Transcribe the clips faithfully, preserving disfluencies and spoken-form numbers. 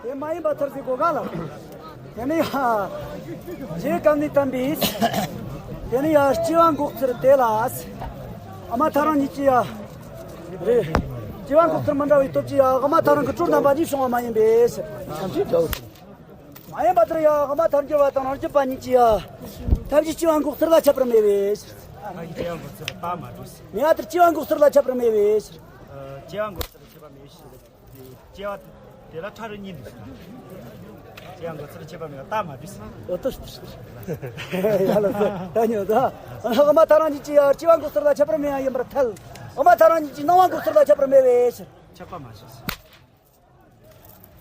དེ་མ་ཡིན་པ་ཐར་ཟེར་གོ་ག་ལ། དེ་ནི་ཡ། རྗེ་བཀའ་ནི་བསྟན་པའི། དེ་ནི་ཡ་སྐྱེ་བ་འགོག་ཚུལ་དེ་ལ། ཨ་མ་ཐ་རང་ཉིད་ཀྱི་ཡ། རེད། སྐྱེ་བ་འགོག་ཚུལ་མི་འདྲ་བའི་སྟོབས་ཀྱིས་ཡ་ཨ་མ་ཐ་རང་གི་སྤྲོ་རྣམ་པ་གཉིས་བྱུང་བ་མ་ཡིན་པས། མ་ཡིན་པ་ལྟར་ཡ་ཨ་མ་ཐར་འགྱུར་བ་དང་རང་རྒྱུད་པ་གཉིས་ཀྱི་ཡ། ཐམས་ཅད་སྐྱེ་བ་འགོག་ཚུལ་ལ་ཁྱད་པར་མེད་པས། ཐམས་ཅད་སྐྱེ་བ་འགོག་ཚུལ་ལ་ད་མ་གྲུབ། མེད་པ་ལྟར་སྐྱེ་བ་འགོག་ཚུལ་ལ་ཁྱད་པར་མེད་པས། སྐྱེ་བ་འགོག་ཚུལ་ལ་ཁྱད་པར་མེད་པས། སྐྱེ་བ་དེ་ལ་ཕྲ་རགས་གཉིས་འདུག། སྐྱེ་བ་འགོག་ཚུལ་ཁྱད་པར་མེད་པ་ད་མ་བྲིས། འོ་ཏོ་ཤི་ཏོ་ཤི། ཡ་ལ་སོ་ད་ཉོ་ད། ཨ་མ་ཐ་རང་གཉིས་ཀྱི་ཡ་སྐྱེ་བ་འགོག་ཚུལ་ལ་ཁྱད་པར་མེད་པ་ཡིན་པར་ཐལ། ཨ་མ་ཐ་རང་གཉིས་ཀྱི་སྣང་བ་འགོག་ཚུལ་ལ་ཁྱད་པར་མེད་པའི་ཕྱིར། ཁྱབ་པ་མ་བྱུང་།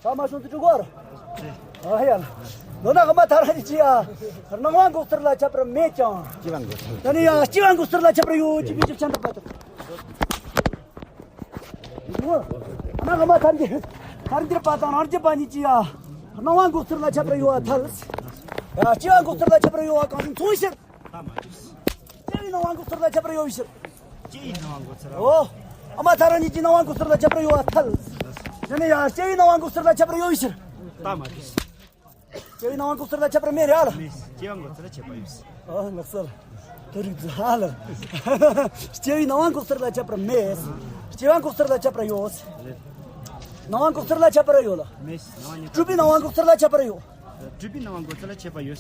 ཁྱབ་མ་བྱུང་དུ་འགྲོ་གོ་ར། ཨ་ཡ་ལ། མདོར་ན་ཨ་མ་ཐ་རང་གཉིས་ཀྱི་ཡ། སྣང་བ་འགོག་ཚུལ་ལ་ཁྱད་པར་མེད་ཀྱང་། སྐྱེ་བ་འགོག་ཚུལ། ད་ནི་ཡ་སྐྱེ་བ་འགོག་ཚུལ་ལ་ཁྱད་པར་ཡོད་ཅེས་པའི་ཕྱིར་ཁྱབ་འགྲོ་བ་དང་། ཨ་མ་ཐར་འགྱུར། ཐར་འགྱུར་བ་དང་རང་རྒྱུད་པ་གཉིས་ཀྱི་ཡ། སྣང་བ་འགོག་ཚུལ་ལ་ཁྱད་པར་ཡོད་པར་ཐལ། ཡ་སྐྱེ་བ་འགོག་ཚུལ་ལ་ཁྱད་པར་ཡོད་པ་གང་ཞིག་མཚུངས་ཕྱིར། ད་མ་བྲིས། སྐྱེ་བའི་སྣང་བ་འགོག་ཚུལ་ལ་ཁྱད་པར་ཡོད་པའི་ཕྱིར། སྐྱེ་བའི་སྣང་བ་འགོག་ཚུལ་ལ། འོ། ཨ་མ་ཐ་རང་གཉིས་ཀྱི་སྣང་བ་འགོག་ཚུལ་ལ་ཁྱད་པར་ཡོད་པར་ཐལ། དེ་ནས་ཡང་སྐྱེ་བའི་སྣང་བ་འགོག་ཚུལ་ལ་ཁྱད་པར་ཡོད་པའི་ཕྱིར། ད་མ་བྲིས། སྐྱེ་བའི་སྣང་བ་འགོག་ཚུལ་ལ་ཁྱད་པར་མེད་རེད་ཨ་ལ། མེད། སྐྱེ་བ་འགོག་ཚུལ་ལ་ཁྱད་པར་ཡོད། ཨ་ལགས་སོ། དེ་རིགས་ཚོ་ཨ་ལ། སྐྱེ་བའི་སྣང་བ་འགོག་ཚུལ་ལ་ཁྱད་པར་མེད། སྐྱེ་བ་འགོག་ཚུལ་ལ་ཁྱད་པར་ཡོད། རེད། སྣང་བ་འགོག་ཚུལ་ལ་ཁྱད་པར་ཡོད་ལ། མེད། སྣང་བ་གཉིས་སྤྲུལ་པའི་སྣང་བ་འགོག་ཚུལ་ལ་ཁྱད་པར་ཡོད། སྤྲུལ་པའི་སྣང་བ་འགོག་ཚུལ་ལ་ཁྱད་པར་ཡོད།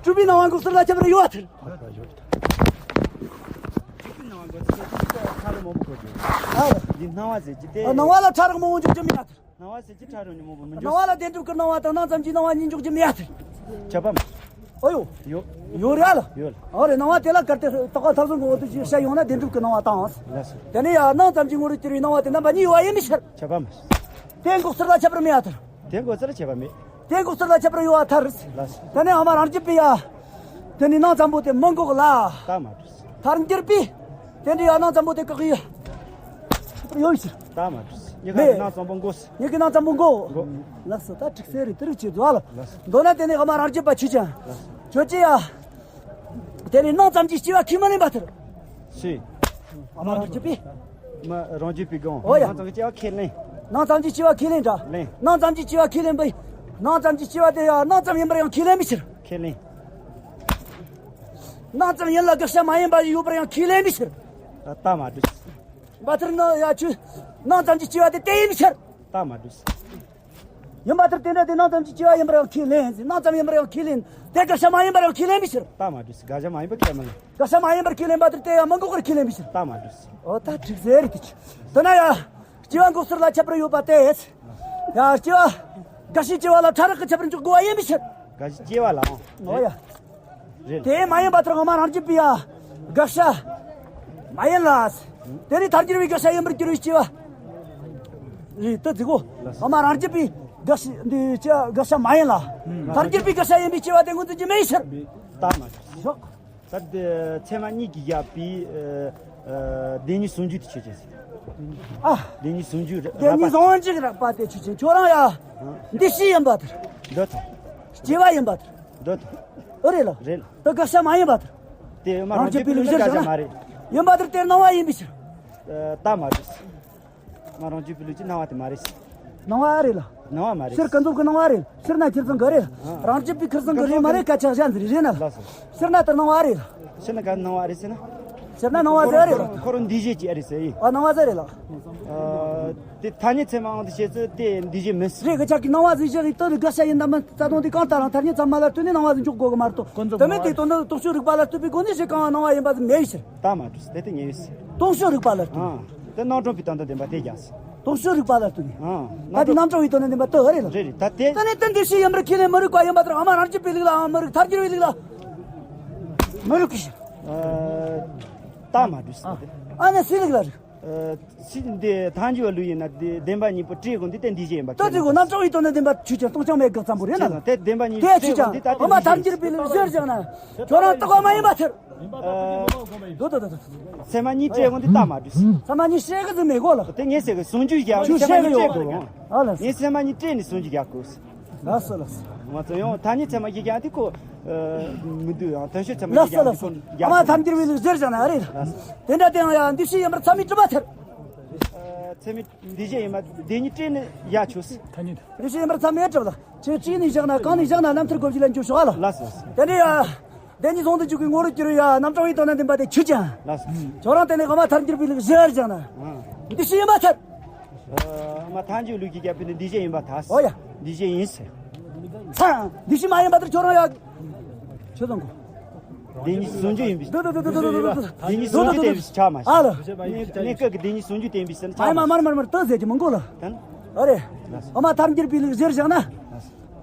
སྤྲུལ་པའི་སྣང་བ་འགོག་ཚུལ་ལ་ཁྱད་པར་ཡོད་པར་ཐལ། སྤྲུལ་པའི་སྣང་བ་འགོག་ཚུལ་ལ་ཁྱད་པར་ཡོད། ཨ་ལ། འདི་སྣང་བ་ཟེར་གྱི་དེ། སྣང་བ་ལ་ཕྲ་རགས་མང་པོ་འཇོག་རྒྱུ་མེད་པར་ཐལ། སྣང་བ་ཟེར་གྱི་ཕྲ་རགས་མང་པོ་མི་འཇོག། སྣང་བ་ལ་བདེན་གྲུབ་ཀྱི་སྣང་བ་དང་སྣང་ཙམ་གྱི་སྣང་བ་གཉིས་འཇོག་རྒྱུ་མེད་པར་ཐལ། ཁྱབ་པ་མ། ཨོ་ཡོ། ཡོད། ཡོད་རེད་ཨ་ལ། ཡོད། ཨོ་རེད། སྣང་བ་དེ་ལ་གལ་ཏེ་རྟག་པ་ཐབས་གསུམ་གྱི་འོག་ཏུ་ཞིག་བཤད་ཡོང་ན་བདེན་གྲུབ་ཀྱི་སྣང་བ་དང་། ལགས་སོ། དེ་ནས་ཡང་སྣང་ཙམ་གྱི་ངོ་རུ་གྱུར་པའི་སྣང་བ་དེ་རྣམ་པ་གཉིས་ཡོད་པ་ཡིན་པའི་ཕྱིར། ཁྱབ་པ་མ། དེ་འགོག་ཚུལ་ལ་ཁྱད་པར་མེད་པར་ཐལ། དེ་འགོག་ཚུལ་ལ་ཁྱད་པར་མེད། དེ་འགོག་ཚུལ་ལ་ཁྱད་པར་ཡོད་པར་ཐལ། ལགས་སོ། དེ་ནས་ཨ་མ་རང་རྒྱུད་པའི་ཡ། དེ་ནི་སྣང་ཙམ་པོ་དེ་མི་འགོག་ལ། ད་མ་གྲུབ། ཐལ་འགྱུར་པས། དེ་འདྲའི་ཡ་སྣང་ཙམ་པོ་དེ་བཀག་ཡོད། ཡོད་ཕྱིར། ད་མ་གྲུབ། ཉི་ཁ་མེད། སྣང་ཙམ་པོ་འགོག། ཉི་ཁའི་སྣང་ཙམ་པོ་འགོག། འགོག། ལགས་སོ། ད་འགྲིག་གསལ་རེད། དེ་རུ་བྱེད་དོ་ཨ་ལ། ལགས་སོ། མདོར་ན་དེ་ནི་ཨ་མ་རང་རྒྱུད་པ་ཆོས་ཅན། ཆོས་ཅན་ཡ། དེ་ནི་སྣང་ཙམ་གྱི་སྐྱེ་བ་ཁས་མི་ལེན་པར་ཐལ། ཤེས། ཨ་མ་རང་རྒྱུད་པས། མ་རང་རྒྱུད་པའི་སྒང་། ཨོ་ཡ། སྣང་ཙམ་གྱི་སྐྱེ་བ་ཁས་ལེན། སྣང་ཙམ་གྱི་སྐྱེ་བ་ཁས་ལེན་འདྲ། ལེན། སྣང་ཙམ་གྱི་སྐྱེ་བ་ཁས་ལེན་པས། སྣང་ཙམ་གྱི་སྐྱེ་བ་དེ་ཡང་སྣང་ཙམ་ཡིན་པར་ཡང་ཁས་ལེན་པའི་ཕྱིར། ཁས་ལེན། སྣང་ཙམ་ཡིན་ལ་དགག་བྱ་མ་ཡིན་པ་ཡོད་པར་ཡང་ཁས་ལེན་པའི་ཕྱིར། ད་མ་གྲུབ། ཡིན་པ་ལྟར་སྣང་ཡ་ཆོས། སྣང་ཙམ་གྱི་སྐྱེ་བ་དེ་དེ་ཡིན་པའི་ཕྱིར། ད་མ་གྲུབ། ཡིན་པ་ལྟར་དེ་འདྲ་དེ་སྣང་ཙམ་གྱི་སྐྱེ་བ་ཡིན་པར་ཡང་ཁས་ལེན། སྣང་ཙམ་ཡིན་པར་ཡང་ཁས་ལེན། དེ་དགག་བྱ་མ་ཡིན་པར་ཡང་ཁས་ལེན་པའི་ཕྱིར། ད་མ་གྲུབ། དགག་བྱ་མ་ཡིན་པར་ཁས་མི་ལེན། དགག་བྱ་མ་ཡིན་པར་ཁས་ལེན་པ་ལྟར་དེ་ཡང་མི་འགོག་པར་ཁས་ལེན་པའི་ཕྱིར། ད་མ་གྲུབ། འོ་ད་འགྲིག་ཟེར་རེད་དེ། དེ་ན་ཡ། སྐྱེ་བ་འགོག་ཚུལ་ལ་ཁྱད་པར་ཡོད་པ་སྟེ། ཡ་སྐྱེ་བ། རྒ་ཤིའི་སྐྱེ་བ་ལ་ཕྲ་རགས་ཀྱི་ཁྱད་པར་འཇོག་དགོས་པ་ཡིན་པའི་ཕྱིར། རྒ་ཤིའི་སྐྱེ་བ་ལའང་། འོ་ཡ། རེད། དེ་མ་ཡིན་པ་ལྟར་ངོ་མ་རང་རྒྱུད་པའི་ཡ། དགག་བྱ། མ་ཡིན་ལ། དེ་ནི་ཐལ་འགྱུར་བའི་དགག་བྱ་ཡིན་པར་གྱུར་པའི་སྐྱེ་བ། རེད་དེ་ཟེར་གོ། ངོ་མ་རང་རྒྱུད་པའི་དགག་བྱ་འདི་ཅི་དགག་བྱ་མ་ཡིན་ལ། ཐལ་འགྱུར་བའི་དགག་བྱ་ཡིན་པའི་སྐྱེ་བ་དེ་ངོས་འཛིན་རྒྱུ་མེད་ཕྱིར། ད་མ་ཆོག། ད་དེ་ཚད་མ་གཉིས་ཀྱིས་བཞག་པའི་ཨ་ཨ་བདེན་གཉིས་ཟུང་འཇུག་དེ་ཆོས་ཅན་ཟེར། ཨ། བདེན་གཉིས་ཟུང་འཇུག་ར་བདེན་གཉིས་ཟུང་འཇུག་རགས་པ་དེ་ཆོས་ཅན། ཁྱོད་རང་ཡ། འདུ་བྱེད་ཡིན་པ་དེར། འདོད་དོ། སྐྱེ་བ་ཡིན་པ་དེར། འདོད་དོ། ཨོ་རེད་ལ། རེད་ལ། ད་དགག་བྱ་མ་ཡིན་པ་དེར། དེ་ཡང་མ་རང་རྒྱུད་པའི་ལུགས་གཞིར་བཞག་ན། ཡིན་པ་དེར་དེ་སྣང་བ་ཡིན་པའི་ཕྱིར། ཨ་ད་མ་རེད། མ་རང་རྒྱུད་པའི་ལུགས་ཀྱི་སྣང་བ་དེ་མ་རེད། སྣང་བ་རེད་ལ། སྣང་བ་མ་རེད། ཕྱིར་ཀུན་རྫོབ་ཀྱི་སྣང་བ་རེད། ཕྱིར་ན་ཁེར་རྐྱང་གི་རེད། ཨ། རང་རྒྱུད་པའི་ཁེར་རྐྱང་གི་རེད་མ་རེད་སྐད་ཆ་གཞན་ཟིག་རེད་ན། ལགས་སོ། ཕྱིར་ན་དེ་སྣང་བ་རེད་ལ། ཕྱིར་ན་ག་སྣང་བ་རེད་ཟེར་ན། ཕྱིར་ན་སྣང་བ་ཟེར་རེད་ལ། འཁོར་འདུས་བྱས་ཀྱི་ཨ་རེད་ཟེར་ཡིན། ཨ་སྣང་བ་ཟེར་རེད་ལ། ཨ་དེ་ཐ་སྙད་ཚད་མའང་དེ་བྱས་ཚེ་དེ་འདུས་བྱས་མིན། རེད། དགག་བྱ་གི་སྣང་བ་ཟིག་བཞག་ཡིན་དོན་དགག་བྱ་ཡིན་དམ་མིན་རྩ་དོན་དེ་གང་ལྟར་རང་ཐ་སྙད་ཚད་མ་ལ་ལྟོས་ནས་སྣང་བ་ཟིག་འཇོག་དགོས་གི་མ་གཏོགས། དེ་མིན་དེ་དོན་དག་སྟོང་ཕྱོགས་རིག་པ་ལ་ལྟོས་པའི་སྒོ་ནས་ཞིག་གང་སྣང་བ་ཡིན་པ་ཟིག་མེད་ཡོད་ཕྱིར། ད་མ་གྲུབ་ཟེར་དེ་ངེས་ཡོད་ཟེར། སྟོང་ཕྱོགས་རིག་པ་ལ་ལྟོས་ནས། ཨ། དེ་རྣམ་གྲངས་པའི་དོན་དམ་བདེན་པ་དེ་རྒྱག་ཟེར། སྟོང་ཕྱོགས་རིག་པ་ལ་ལྟོས་ནས། ཨ། དེ་ནི་དོན་དམ་བདེན་པ་དེ་རེད་ལ། རེད་རེད། ད་དེ། དེ་ནི་དོན་དམ་བདེན་པ་ཡིན་པར་ཁས་ལེན་མི་རིགས་པ་ཡིན་པ་ལྟར་ཨ་མ་རང་རྒྱུད་པའི་ལུགས་ལའང་མི་རིགས། ཐལ་འགྱུར་བའི་ལུགས་ལ་མི་རིགས་ཀྱི་ཕྱིར། ཨ། ད་མ་གྲུབ་ཟེར། ཨ་ནི་སུའི་ལུགས་ལ་རིགས། ཨ། སྲིད་འདི་ཐལ་འགྱུར་བ་ལུགས་ཡིན་ན་འདི་བདེན་པ་གཉིས་པོ་བྲལ་དགོས། འདི་ལྟར་འདུས་བྱས་ཡིན་པ། ད་དེ་གོ་རྣམ་གྲངས་པའི་དོན་ནི་བདེན་པ་ཆོས་ཅན། སྟོང་རྐྱང་མེད་དགག་ཙམ་པོ་རེད་ན། དེ་བདེན་པ་གཉིས་བྲལ་དགོས། འདི་ད་དེ་ཨ་མ་ཐལ་འགྱུར་བའི་ལུགས་གཞིར་བཞག་ན། ཁྱོད་རང་རྟག་པ་མ་ཡིན་པ་ཐལ། ཨ། དོ་དོ་དོ་དོ། ཚད་མ་གཉིས་བྲལ་དགོས། འདི་ལྟ་མ་འགྲོ། ཚད་མ་གཉིས་བྲལ་གི་ཟིག་མེད་གོ་ལ། དེ་ངས་ཟེར་གི་ཟུང་འཇུག་རྒྱག་ཚད་མ་གཉིས་བྲལ་དགོས། ཨ་ལ། ངས་ཚད་མ་གཉིས་བྲལ་ནས་ཟུང་འཇུག་རྒྱག་དགོས། ལགས་སོ་ལགས་སོ། ང་ཚོ་ཡང་ཐ་སྙད་ཚད་མ་གཉིས་ཀྱང་དེ་ཁོ། ཨ། མི་འདུག་ཡང་དོན་སྤྱིའི་ཚད་མ་གཉིས་ཀྱང་དེ་ཁོ་རྒྱག་དགོས། ཨ་མ་ཐལ་འགྱུར་བའི་ལུགས་གཞིར་བཞག་ན་རེད། ལགས་སོ། དེ་འདྲ་དེའང་ཡང་འདུས་བྱས་ཡིན་པར་ཚད་མས་གྲུབ་པར་ཐལ། ཨ། མཚན་མེད་འདི་བཞིན་ཡིན་པ་འདི་ཉིད་སྤྲད་ནས་ཡ་ཆོས། ཐ་སྙད། འདི་བཞིན་ཡིན་པར་མཚམས་མེད་གྲུབ་ལ་ཁྱེད་གཅིག་ནས་བཞག་ན་གང་ནས་བཞག་ན་རྣམ་ཐར་གོ་བཞི་ལ་འཇུག་ཤོག་ཨ་ལ། ལགས་སོ། དེ་འདྲ་ཡ། བདེན་གཉིས་ཟུང་དུ་འཇུག་གི་ངོ་བོར་གྱུར་ཡ་རྣམ་གྲངས་ཡིན་དོན་ན་འདུན་པ་དེ་ཆོས་ཅན། ལགས་སོ། ཁྱོད་རང་དེ་ནས་དབུ་མ་ཐལ་འགྱུར་བའི་ལུགས་གཞིར་བཞག་ན། ཨང་། འདི་བཞིན་ཡིན་པར་ཐལ། ཨ་མ་ཐལ་འགྱུར་ལུགས་ཀྱི་རྒྱབ་པའི་ནི་འདི་བཞིན་ཡིན་པར་ཐལ། ཨོ་ཡ། འདི་བཞིན་ཡིན་ཟེར། ཚ། འདི་བཞིན་མ་ཡིན་པ་དེར་ཁྱོད་རང་ཡ། ཆོས་དང་གོ། བདེན་གཉིས་ཟུང་འཇུག་ཡིན་པའི། འདི་འདི་འདི་འདི་འདི་འདི། བདེན་གཉིས་ཟུང་འཇུག་བསྟན་པའི་ཆ་མ་ཞིག་ཨ་ལ། གནས་སྐབས་ཀྱི་བདེན་གཉིས་ཟུང་འཇུག་བསྟན་པའི་ཟེར་ན་ཆ་མ་ཞིག་མར་མར་མར་ཏི་ཟེར་གྱི་མི་འགོ་ལ། དན། ཨ་རེ། ཨ་མ་ཐལ་འགྱུར་བའི་ལུགས་གཞིར་བཞག་ན།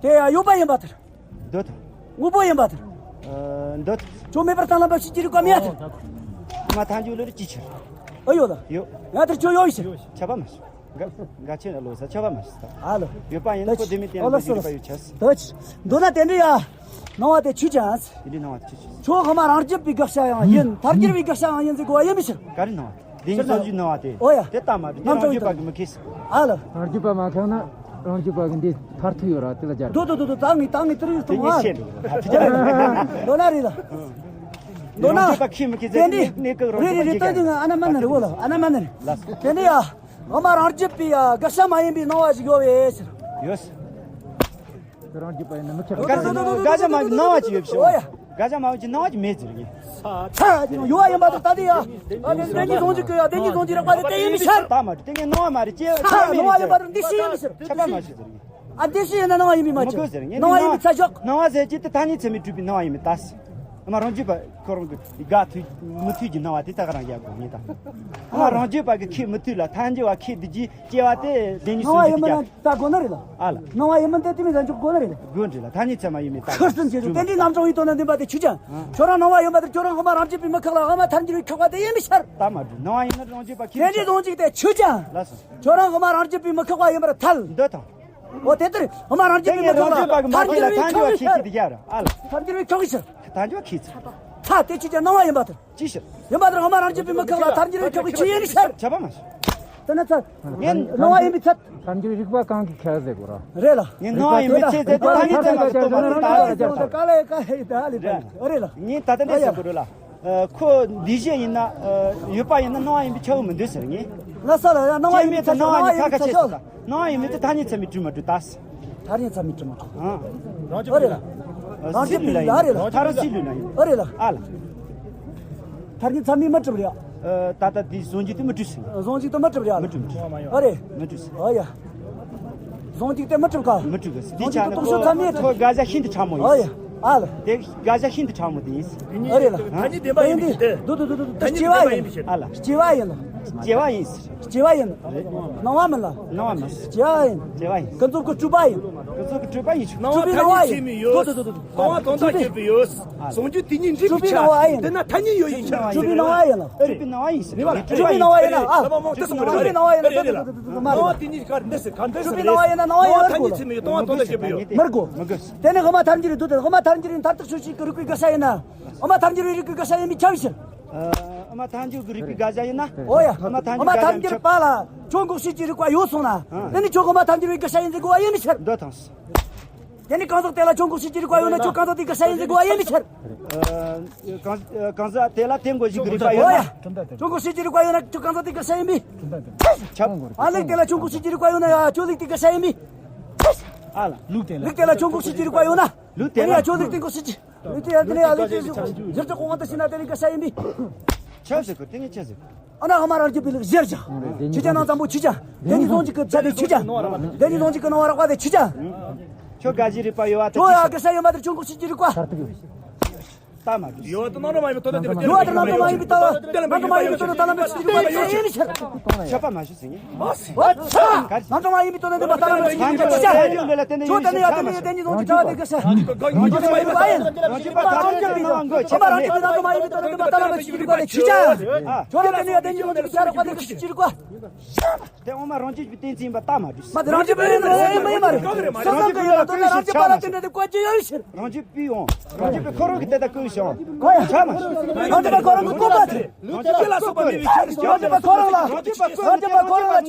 དེ་ཡ་ཡོད་པ་ཡིན་པ་དེར། འདོད། དངོས་པོ་ཡིན་པ་དེར། ཨ་འདོད། ཁྱོད་མེད་པར་གཏན་ལ་འབབ་ཕྱིར་གྱི་རིགས་པ་མེད་ཡ་དེར། ཨ་མ་ཐལ་འགྱུར་ལུགས་ཀྱི་ཕྱིར། ཨ་ཡོད་ལ། ཡོད། ཡ་དེར་ཁྱོད་ཡོད་ཡིན་ཕྱིར། ཆ་པ་མ་ཞིག་འགའ་འགའ་ཆེ་ན་ལོ་ས་ཆ་པ་མ་ཞིག་ད། ཨ་ལོ། ཡོད་པ་ཡིན་ན་ཁོ་དེ་མི་བསྟན་པ་ཞིག་རིགས་པ་ཡོད་ཆ་སི། ད་ཆི། མདོར་ན་དེ་འདྲ་ཡ། སྣང་བ་དེ་ཆོས་ཅན། དེ་འདྲའི་སྣང་བ་དེ་ཆོས་ཅན། ཁྱོད་ཧ་མ་རང་རྒྱུད་པའི་དགག་བྱ་ཡང་ཡིན་ཐལ་འགྱུར་བའི་དགག་བྱ་ཡང་ཡིན་ཟེར་དགོས་པ་ཡིན་མི་ཕྱིར། ག་རེ་སྣང་བ་དེ། བདེན་གཉིས་ཟུང་འཇུག་སྣང་བ་དེ། ཨོ་ཡ། དེ་ལྟ་མ་རེད་དེ་རྣམ་གྲངས་རྒྱུད་པ་གི་མི་ཁེགས། ཨ་ལ། རང་རྒྱུད་པ་མ་ཁེགས་ན་རང་རྒྱུད་པ་གི་འདི་མཐར་ཐུག་ཡོད་ར་དེ་ལ་སྦྱར། དོ་དོ་དོ་དོ་ད་ངས་ད་ངས་དེ་རིགས་དེ་གཏོང་ངས་བཤད་འདུག་ད་དེ་ལ། མདོར་ན་རེད་ལ། མདོར་ན། རང་རྒྱུད་པ་ཁེགས་མི་ཁེགས་ཟེར་དེ་འདི་ནས་ཀི་རང་རེད་རེད་རྒྱུད་པ་རེད་ད་འདི་ང་ཨ་ན་མ་ན་རེད་འོ་ལ་ཨ་ན་མ་ན་རེད། ལགས་སོ། དེ་འདི་ཡ། ཧ་མ་རང་རྒྱུད་པའི་ཡ་དགག་བྱ་མ་ཡིན་པའི་སྣང་བ་ཞིག་ཡོད་པའི་ཕྱིར། ཡོད། རང་རྒྱུད་པ་ཡིན་ན་མི་ཁྱབ་པ། དགག་བྱ་མ་ཡིན་སྣང་བ་ཅིག་ཡོད་ཕྱིར། ཨོ་ཡ། དགག་བྱ་མ་ཡིན་གྱི་སྣང་བ་ཅིག་མེད་ཟེར་གྱི། ཚ་ཡོད་པ་ཡིན་པ་དང་ད་དེ་ཡ། ཨ་ནི་བདེན་གཉིས་ཟུང་འཇུག་གི་ཡ་བདེན་གཉིས་ཟུང་འཇུག་རགས་པ་དེ་དེ་ཡིན་མི་ཤར། ད་མ་དེ་དེ་ངའི་སྣང་བ་མ་རེད་ཅེས། ཚ་སྣང་བ་ཡིན་པ་དང་འདི་ཤེས་ཡིན་མི་ཤར། ཁྱབ་པ་མ་ཤེས་ཟེར་གྱི། ཨ་འདི་ཤེས་ཡིན་ན་སྣང་བ་ཡིན་མི་མ་མི་ཆགས། དགོས་ཟེར་ངས་སྣང་བ་ཡིན་མི་ཚ་ཞོག་སྣང་བ་ཟེར་གྱི་དེ་ཐ་སྙད་ཚད་མས་གྲུབ་པའི་སྣང་བ་ཡིན་མི་ད་སི། ཨ་མ་རང་རྒྱུད་པ་ཁོ་རང་གི་དགག་ཐུབ་མི་ཐུབ་ཀྱི་སྣང་བ་དེ་ད་ག་རང་རྒྱག་དགོས་ངེས་ད། ཨ་མ་རང་རྒྱུད་པ་གི་ཁེགས་མི་ཐུབ་ལ་ཐལ་འགྱུར་བ་ཁེགས་འདི་གྱིས་སྐྱེ་བ་དེ་བདེན་གཉིས་སྣང་བ་ཡིན་མིན་ན་ད་དགོས་ནི་རེད་ལ། ཨ་ལ། སྣང་བ་ཡིན་མིན་དེ་དེ་མིན་ད་འཇོག་དགོས་ནི་རེད། དགོས་འདྲི་ལ་ཐ་སྙད་ཚད་མ་ཡིན་མིན་ད། ཁུར་སིམ་བྱེད་དུ་དེ་འདྲའི་རྣམ་གྲངས་ཡིན་དོན་ན་འདུན་པ་དེ་ཆོས་ཅན། ཁྱོད་རང་སྣང་བ་ཡིན་པ་དེ་ཁྱོད་རང་ཧ་མ་རང་རྒྱུད་པའི་མི་ཁག་ལ་ཧ་མ་ཐལ་འགྱུར་བའི་ཁག་པ་དེ་ཡིན་མི་ཤར། ད་མ་འགྲོ་སྣང་བ་ཡིན་ན་རང་རྒྱུད་པ་ཁེགས་དེ་མི་ཤར། ཟོང་འཇུག་དེ་ཆོས་ཅན། ལགས་སོ། ཁྱོད་རང་ཧ་མ་རང་རྒྱུད་པའི་མི་ཁག་པ་ཡིན་པར་ཐལ། འདོད་དང་། འོ་དེ་ལྟར་ཧ་མ་རང་རྒྱུད་པའི་མི་ཁག་ལ་ཐལ་འགྱུར་བའི་ཁག་གི་ཤར། ཐལ་འགྱུར་བའི་ཁག་གི་ཤར། ཐལ་འགྱུར་བའི་ཁག་གི་ཤར། ཐལ་འགྱུར་བ་ཁེགས་ཚར། ཐལ་དེ་ཆོས་ཅན་སྣང་བ་ཡིན་པ་དང་། ཅི་ཕྱིར། ཡིན་པ་དང་ཧ་མ་རང་རྒྱུད་པའི་མི་ཁག་ལ་ཐལ་འགྱུར་བའི་ཁག་གི་ཆོས་ཡིན་ནི་ཕྱིར། ཁྱབ་པ་མ་ཤེས། དེ་ན་ཚར། ངས་སྣང་བ་ཡིན་པའི་ཚད། ཐལ་འགྱུར་རིགས་པ་གང་གི་ཁྱད་ཟེར་དགོས་ར། རེད་ལ། ངས་སྣང་བ་ཡིན་པའི་ཚད་དེ་ཐ་སྙད་ཚད་མ་ཞིག་སྟོན་པ་དེ་ད་ཟེར་དགོས་ར། ཀ་ལ་ཡ་ཀ་ཧེ་ད་ལི་ད། རེད་ལ། ངས་ད་ལྟ་འདི་ཟེར་དགོས་རེད་ལ། ཁོ་འདི་བཞིན་ཡིན་ན་ཡོད་པ་ཡིན་ན་སྣང་བ་ཡིན་པའི་ཁྱབ་མི་འདུག་ཟེར་ངས། ལ་ས་ལ་ཡ་སྣང་བ་ཡིན་པའི་ཚད་སྣང་བ་ཡིན་ཁ་ཁ་ཆད་ཟེར་ད། སྣང་བ་ཡིན་མིན་དེ་ཐ་སྙད་ཚད་མས་གྲུབ་མ་གྲུབ་ད་ཟེར། ཐ་སྙད་ཚད་མས་གྲུབ་མ་གྲུབ། ཨ་རེད་ལ། རང་རྒྱུད་པའི་ལ་རེད་ལ། ཐ་ར་སི་ལུས་ན་ཡིན། ཨ་རེད་ལ། ཨ་ལ། ཐ་སྙད་ཚད་མས་མི་གྲུབ་རེད། ད་ལྟ་འདི་ཟོང་འཇུག་དེ་མི་གྲུབ་ཟེར། ཟོང་འཇུག་དེ་མི་གྲུབ་རེད། མི་གྲུབ་མི་གྲུབ། ཨ་རེད། མི་གྲུབ་ཟེར། ཨ་ཡ། ཟོང་འཇུག་དེ་མི་གྲུབ་ག་མི་གྲུབ་ག་ཟེར། འདི་ཆ་ནི་ཁོ་ཁོ་དགག་བྱ་ཤིན་ཏུ་ཕྲ་མོ་ཡིན། ཨ་ཡ། ཨ་ལ། དེ་དགག་བྱ་ཤིན་ཏུ་ཕྲ་མོ་དེ་ཡིན་ཟེར། ཨ་རེད་ལ། ཐ་སྙད་བདེན་པ་ཡིན་པའི་ཕྱིར་ཏེ། དུ་དུ་དུ་དུ་དུ་ཐ་སྙད་སྐྱེ་བ་བདེན་པ་ཡིན་ཡིན། པའི་ཕྱིར། ཨ་ལ། སྐྱེ་བ་ཡིན་ལ། སྐྱེ་བ་ཡིན། སྐྱེ་བ་ཡིན། སྣང་བ་མིན་ལ། སྣང་བ་མིན། སྐྱེ་བ་ཡིན། སྐྱེ་བ་ཡིན། ཀུན་རྫོབ་ཀྱི་སྤྲོས་པ་ཡིན། ཀུན་རྫོབ་ཀྱི་སྤྲོས་པ་ཡིན་ཞིང་། སྣང་བ་སྤྲོས་པའི་སྣང་བ་ཡིན། ཐ་སྙད་ཚད་མས་ཡོད། དོ་དོ་དོ་དོ། སྟོང་པ་དོན་དམ་སྤྲོས་པའི་ཡོད། ཟུང་འཇུག་དེ་ཉིད་འབྲས་བུའི་ཆ། སྤྲོས་པའི་སྣང་བ་ཡིན། དེ་ན་ཐ་སྙད་ཡོད་ཡིན་ཀྱང་། སྤྲོས་པའི་སྣང་བ་ཡིན་ལ། སྤྲོས་པའི་སྣང་བ་ཡིན་ཟེར། རེད་བ། སྤྲོས་པའི་སྣང་བ་ཡིན་ན་ཨ། སྤྲོས་པའི་སྣང་བ་ཡིན་ན་ཨ། སྣང་བ་དེ་ཉིད་ག་རེ་འདི་ཟེར་ག་འདི་ཟེར་རེད། སྤྲོས་པའི་སྣང་བ་ཡིན་ན་སྣང་བ་ཡིན་ལ། སྤྲོས་པའི་སྣང་བ་ཡིན་ན་སྣང་བ་ཡིན་ལ། སྟོང་པ་དོན་དམ་སྤྲོས་པའི་ཡོད། མི་དགོས། མི་དགོས། དེ་ནི་དབུ་མ་ཐལ་འགྱུར་རེད་འདུག་དེ་དབུ་མ་ཐལ་འགྱུར་ཡིན་མཐར་ཐུག་ཕྱོགས་གཅིག་གི་རིགས་པའི་དགག་བྱ་ཡིན་ན། དབུ་མ་ཐལ་འགྱུར་བའི་རིགས་པའི་དགག་བྱ་ཡིན་མིན་ཁྱབ་ཕྱིར། ཨ་དབུ་མ་ཐལ་འགྱུར་གྱི་རིགས་པའི་དགག་བྱ་ཡིན་ན། ཨོ་ཡ། དབུ་མ་ཐལ་འགྱུར་དགག་བྱ་ཡིན་ན། དབུ་མ་ཐལ་འགྱུར་པ་ལ་ཁྱོད་འགོག་བྱེད་ཀྱི་རིགས་པ་ཡོད་སོང་ན། ཨ། དེ་ནི་ཁྱོད་དབུ་མ་ཐལ་འགྱུར་བའི་དགག་བྱ་ཡིན་ཟེར་དགོས་པ་ཡིན་མི་ཕྱིར། འདོད་དང་། དེ་ནི་གང་ཟག་དེ་ལ་ཁྱོད་འགོག་བྱེད་ཀྱི་རིགས་པ་ཡོད་ན་ཁྱོད་གང་ཟག་དེའི་དགག་བྱ་ཡིན་ཟེར་དགོས་པ་ཡིན་མི་ཕྱིར། ཨ། གང་གང་ཟག་དེ་ལ་དེ་འགོག་བྱེད་ཀྱི་རིགས་པ་ཡོད་ན། ཨོ་ཡ། ཁྱོད་འགོག་བྱེད་ཀྱི་རིགས་པ་ཡོད་ན་ཁྱོད་གང་ཟག་དེའི་དགག་བྱ་ཡིན་མི། ཁྱབ། ཨ་ལུག་དེ་ལ་ཁྱོད་འགོག་བྱེད་ཀྱི་རིགས་པ་ཡོད་ན་ཡ་ཁྱོད་ལུག་དེའི་དགག་བྱ་ཡིན་མི། ཨ་ལ། ལུག་དེ་ལ་ཁྱོད་འགོག་བྱེད་ཀྱི་རིགས་པ་ཡོད་ན། ལུག་དེ་ལ། ཡ་ཁྱོད་ལུག་དེ་འགོག་བྱེད་ཀྱི། ལུག་དེ་ཡ་དེ་ལ་ཡ་ལུག་དེ་ཟེར་གྱི་རེད། གོང་དུ་ཕྱིན་ན་དེ་ནི་དགག་བྱ་ཡིན་པས། ཁྱབ་ཟེར་གི་དེ་ངས་ཁྱབ་ཟེར་གི། ཨ་ན་ཧ་མ་རང་རྒྱུད་པའི་ལུགས་གཞིར་བཞག་ཆོས་ཅན་སྣང་ཙམ་པོ་ཆོས་ཅན། བདེན་གཉིས་ཟུང་འཇུག་གི་ཆ་དེ་ཆོས་ཅན། བདེན་གཉིས་ཟུང་འཇུག་གི་སྣང་བ་རགས་པ་དེ་ཆོས་ཅན། ཁྱོད་དགག་བྱའི་རིགས་པ་ཡོད་པ་དེ་ཁྱོད་ཡ་ཆོས་ཅན། དགག་བྱ་ཡོད་མ་དེ་ཁྱོད་འགོག་བྱེད་ཀྱི་རིགས་པ། ད་མ་གྲུབ། ཡོད་དེ་སྣང་རུང་མ་ཡིན་པའི་དོན་དམ་པའི་ཡོད་དེ་སྣང་རུང་མ་ཡིན་པའི་དོན་དམ་པའི་ཆོས་ཅན། ཁྱབ་པ་མ་ཞུ་ཟེར་ངས། སྣང་རུང་མ་ཡིན་པའི་དོན་དམ་པའི་ཆོས་ཅན། ཁྱོད་དེ་ནི་ཡ་དེ་ནི་ཡ་དེ་ནི་ཟུང་འཇུག་བྱ་བ་དེ་ག་ས། ཁྱོད་དེ་ནི་ཡ་དེ་ནི་ཡ་དེ་ནི་ཟུང་འཇུག་བྱ་བ་དེ་ག་ས། ཁྱོད་དེ་ནི་ཡ་དེ་ནི་ཡ་དེ་ནི་ཟུང་འཇུག་བྱ་བ་དེ་ག་ས། ཁྱོད་དེ་ནི་ཡ་དེ་ནི་ཡ་དེ་ནི་ཟུང་འཇུག་བྱ་བ་དེ་ག་ས། དེ་འོ་མ་རང་རྒྱུད་པའི་གཏན་ཚིགས་ཡིན་པ་ལྟ་མ་དྲིས། མ་དེ་རང་རྒྱུད་པའི་ཡིན་པ་ཡིན་པ་ཡིན་པ་རེད། ཤ་ཟ་གི་ཡོད་ལ་དོན་ལ་རང་རྒྱུད་པ་ལ་བརྟེན་ནས་དེ་བཀོད་ཀྱི་ཡོད་ཕྱིར། རང་རྒྱུད་པའི་འོང་། རང་རྒྱུད་པའི་ཁོ་རང་གི་དེ་ལྟ་བཀོད་ཤོག་ཁོ་ཡང་ཆ་མ་ཤོག་རང་རྒྱུད་པ་ཁོ་རང་གི་བཀོད་པ་དེ། རང་རྒྱུད་པ་ལ་སོགས་པ་མེད་པའི་ཕྱིར། རང་རྒྱུད་པ་ཁོ་རང་ལ། རང་རྒྱུད་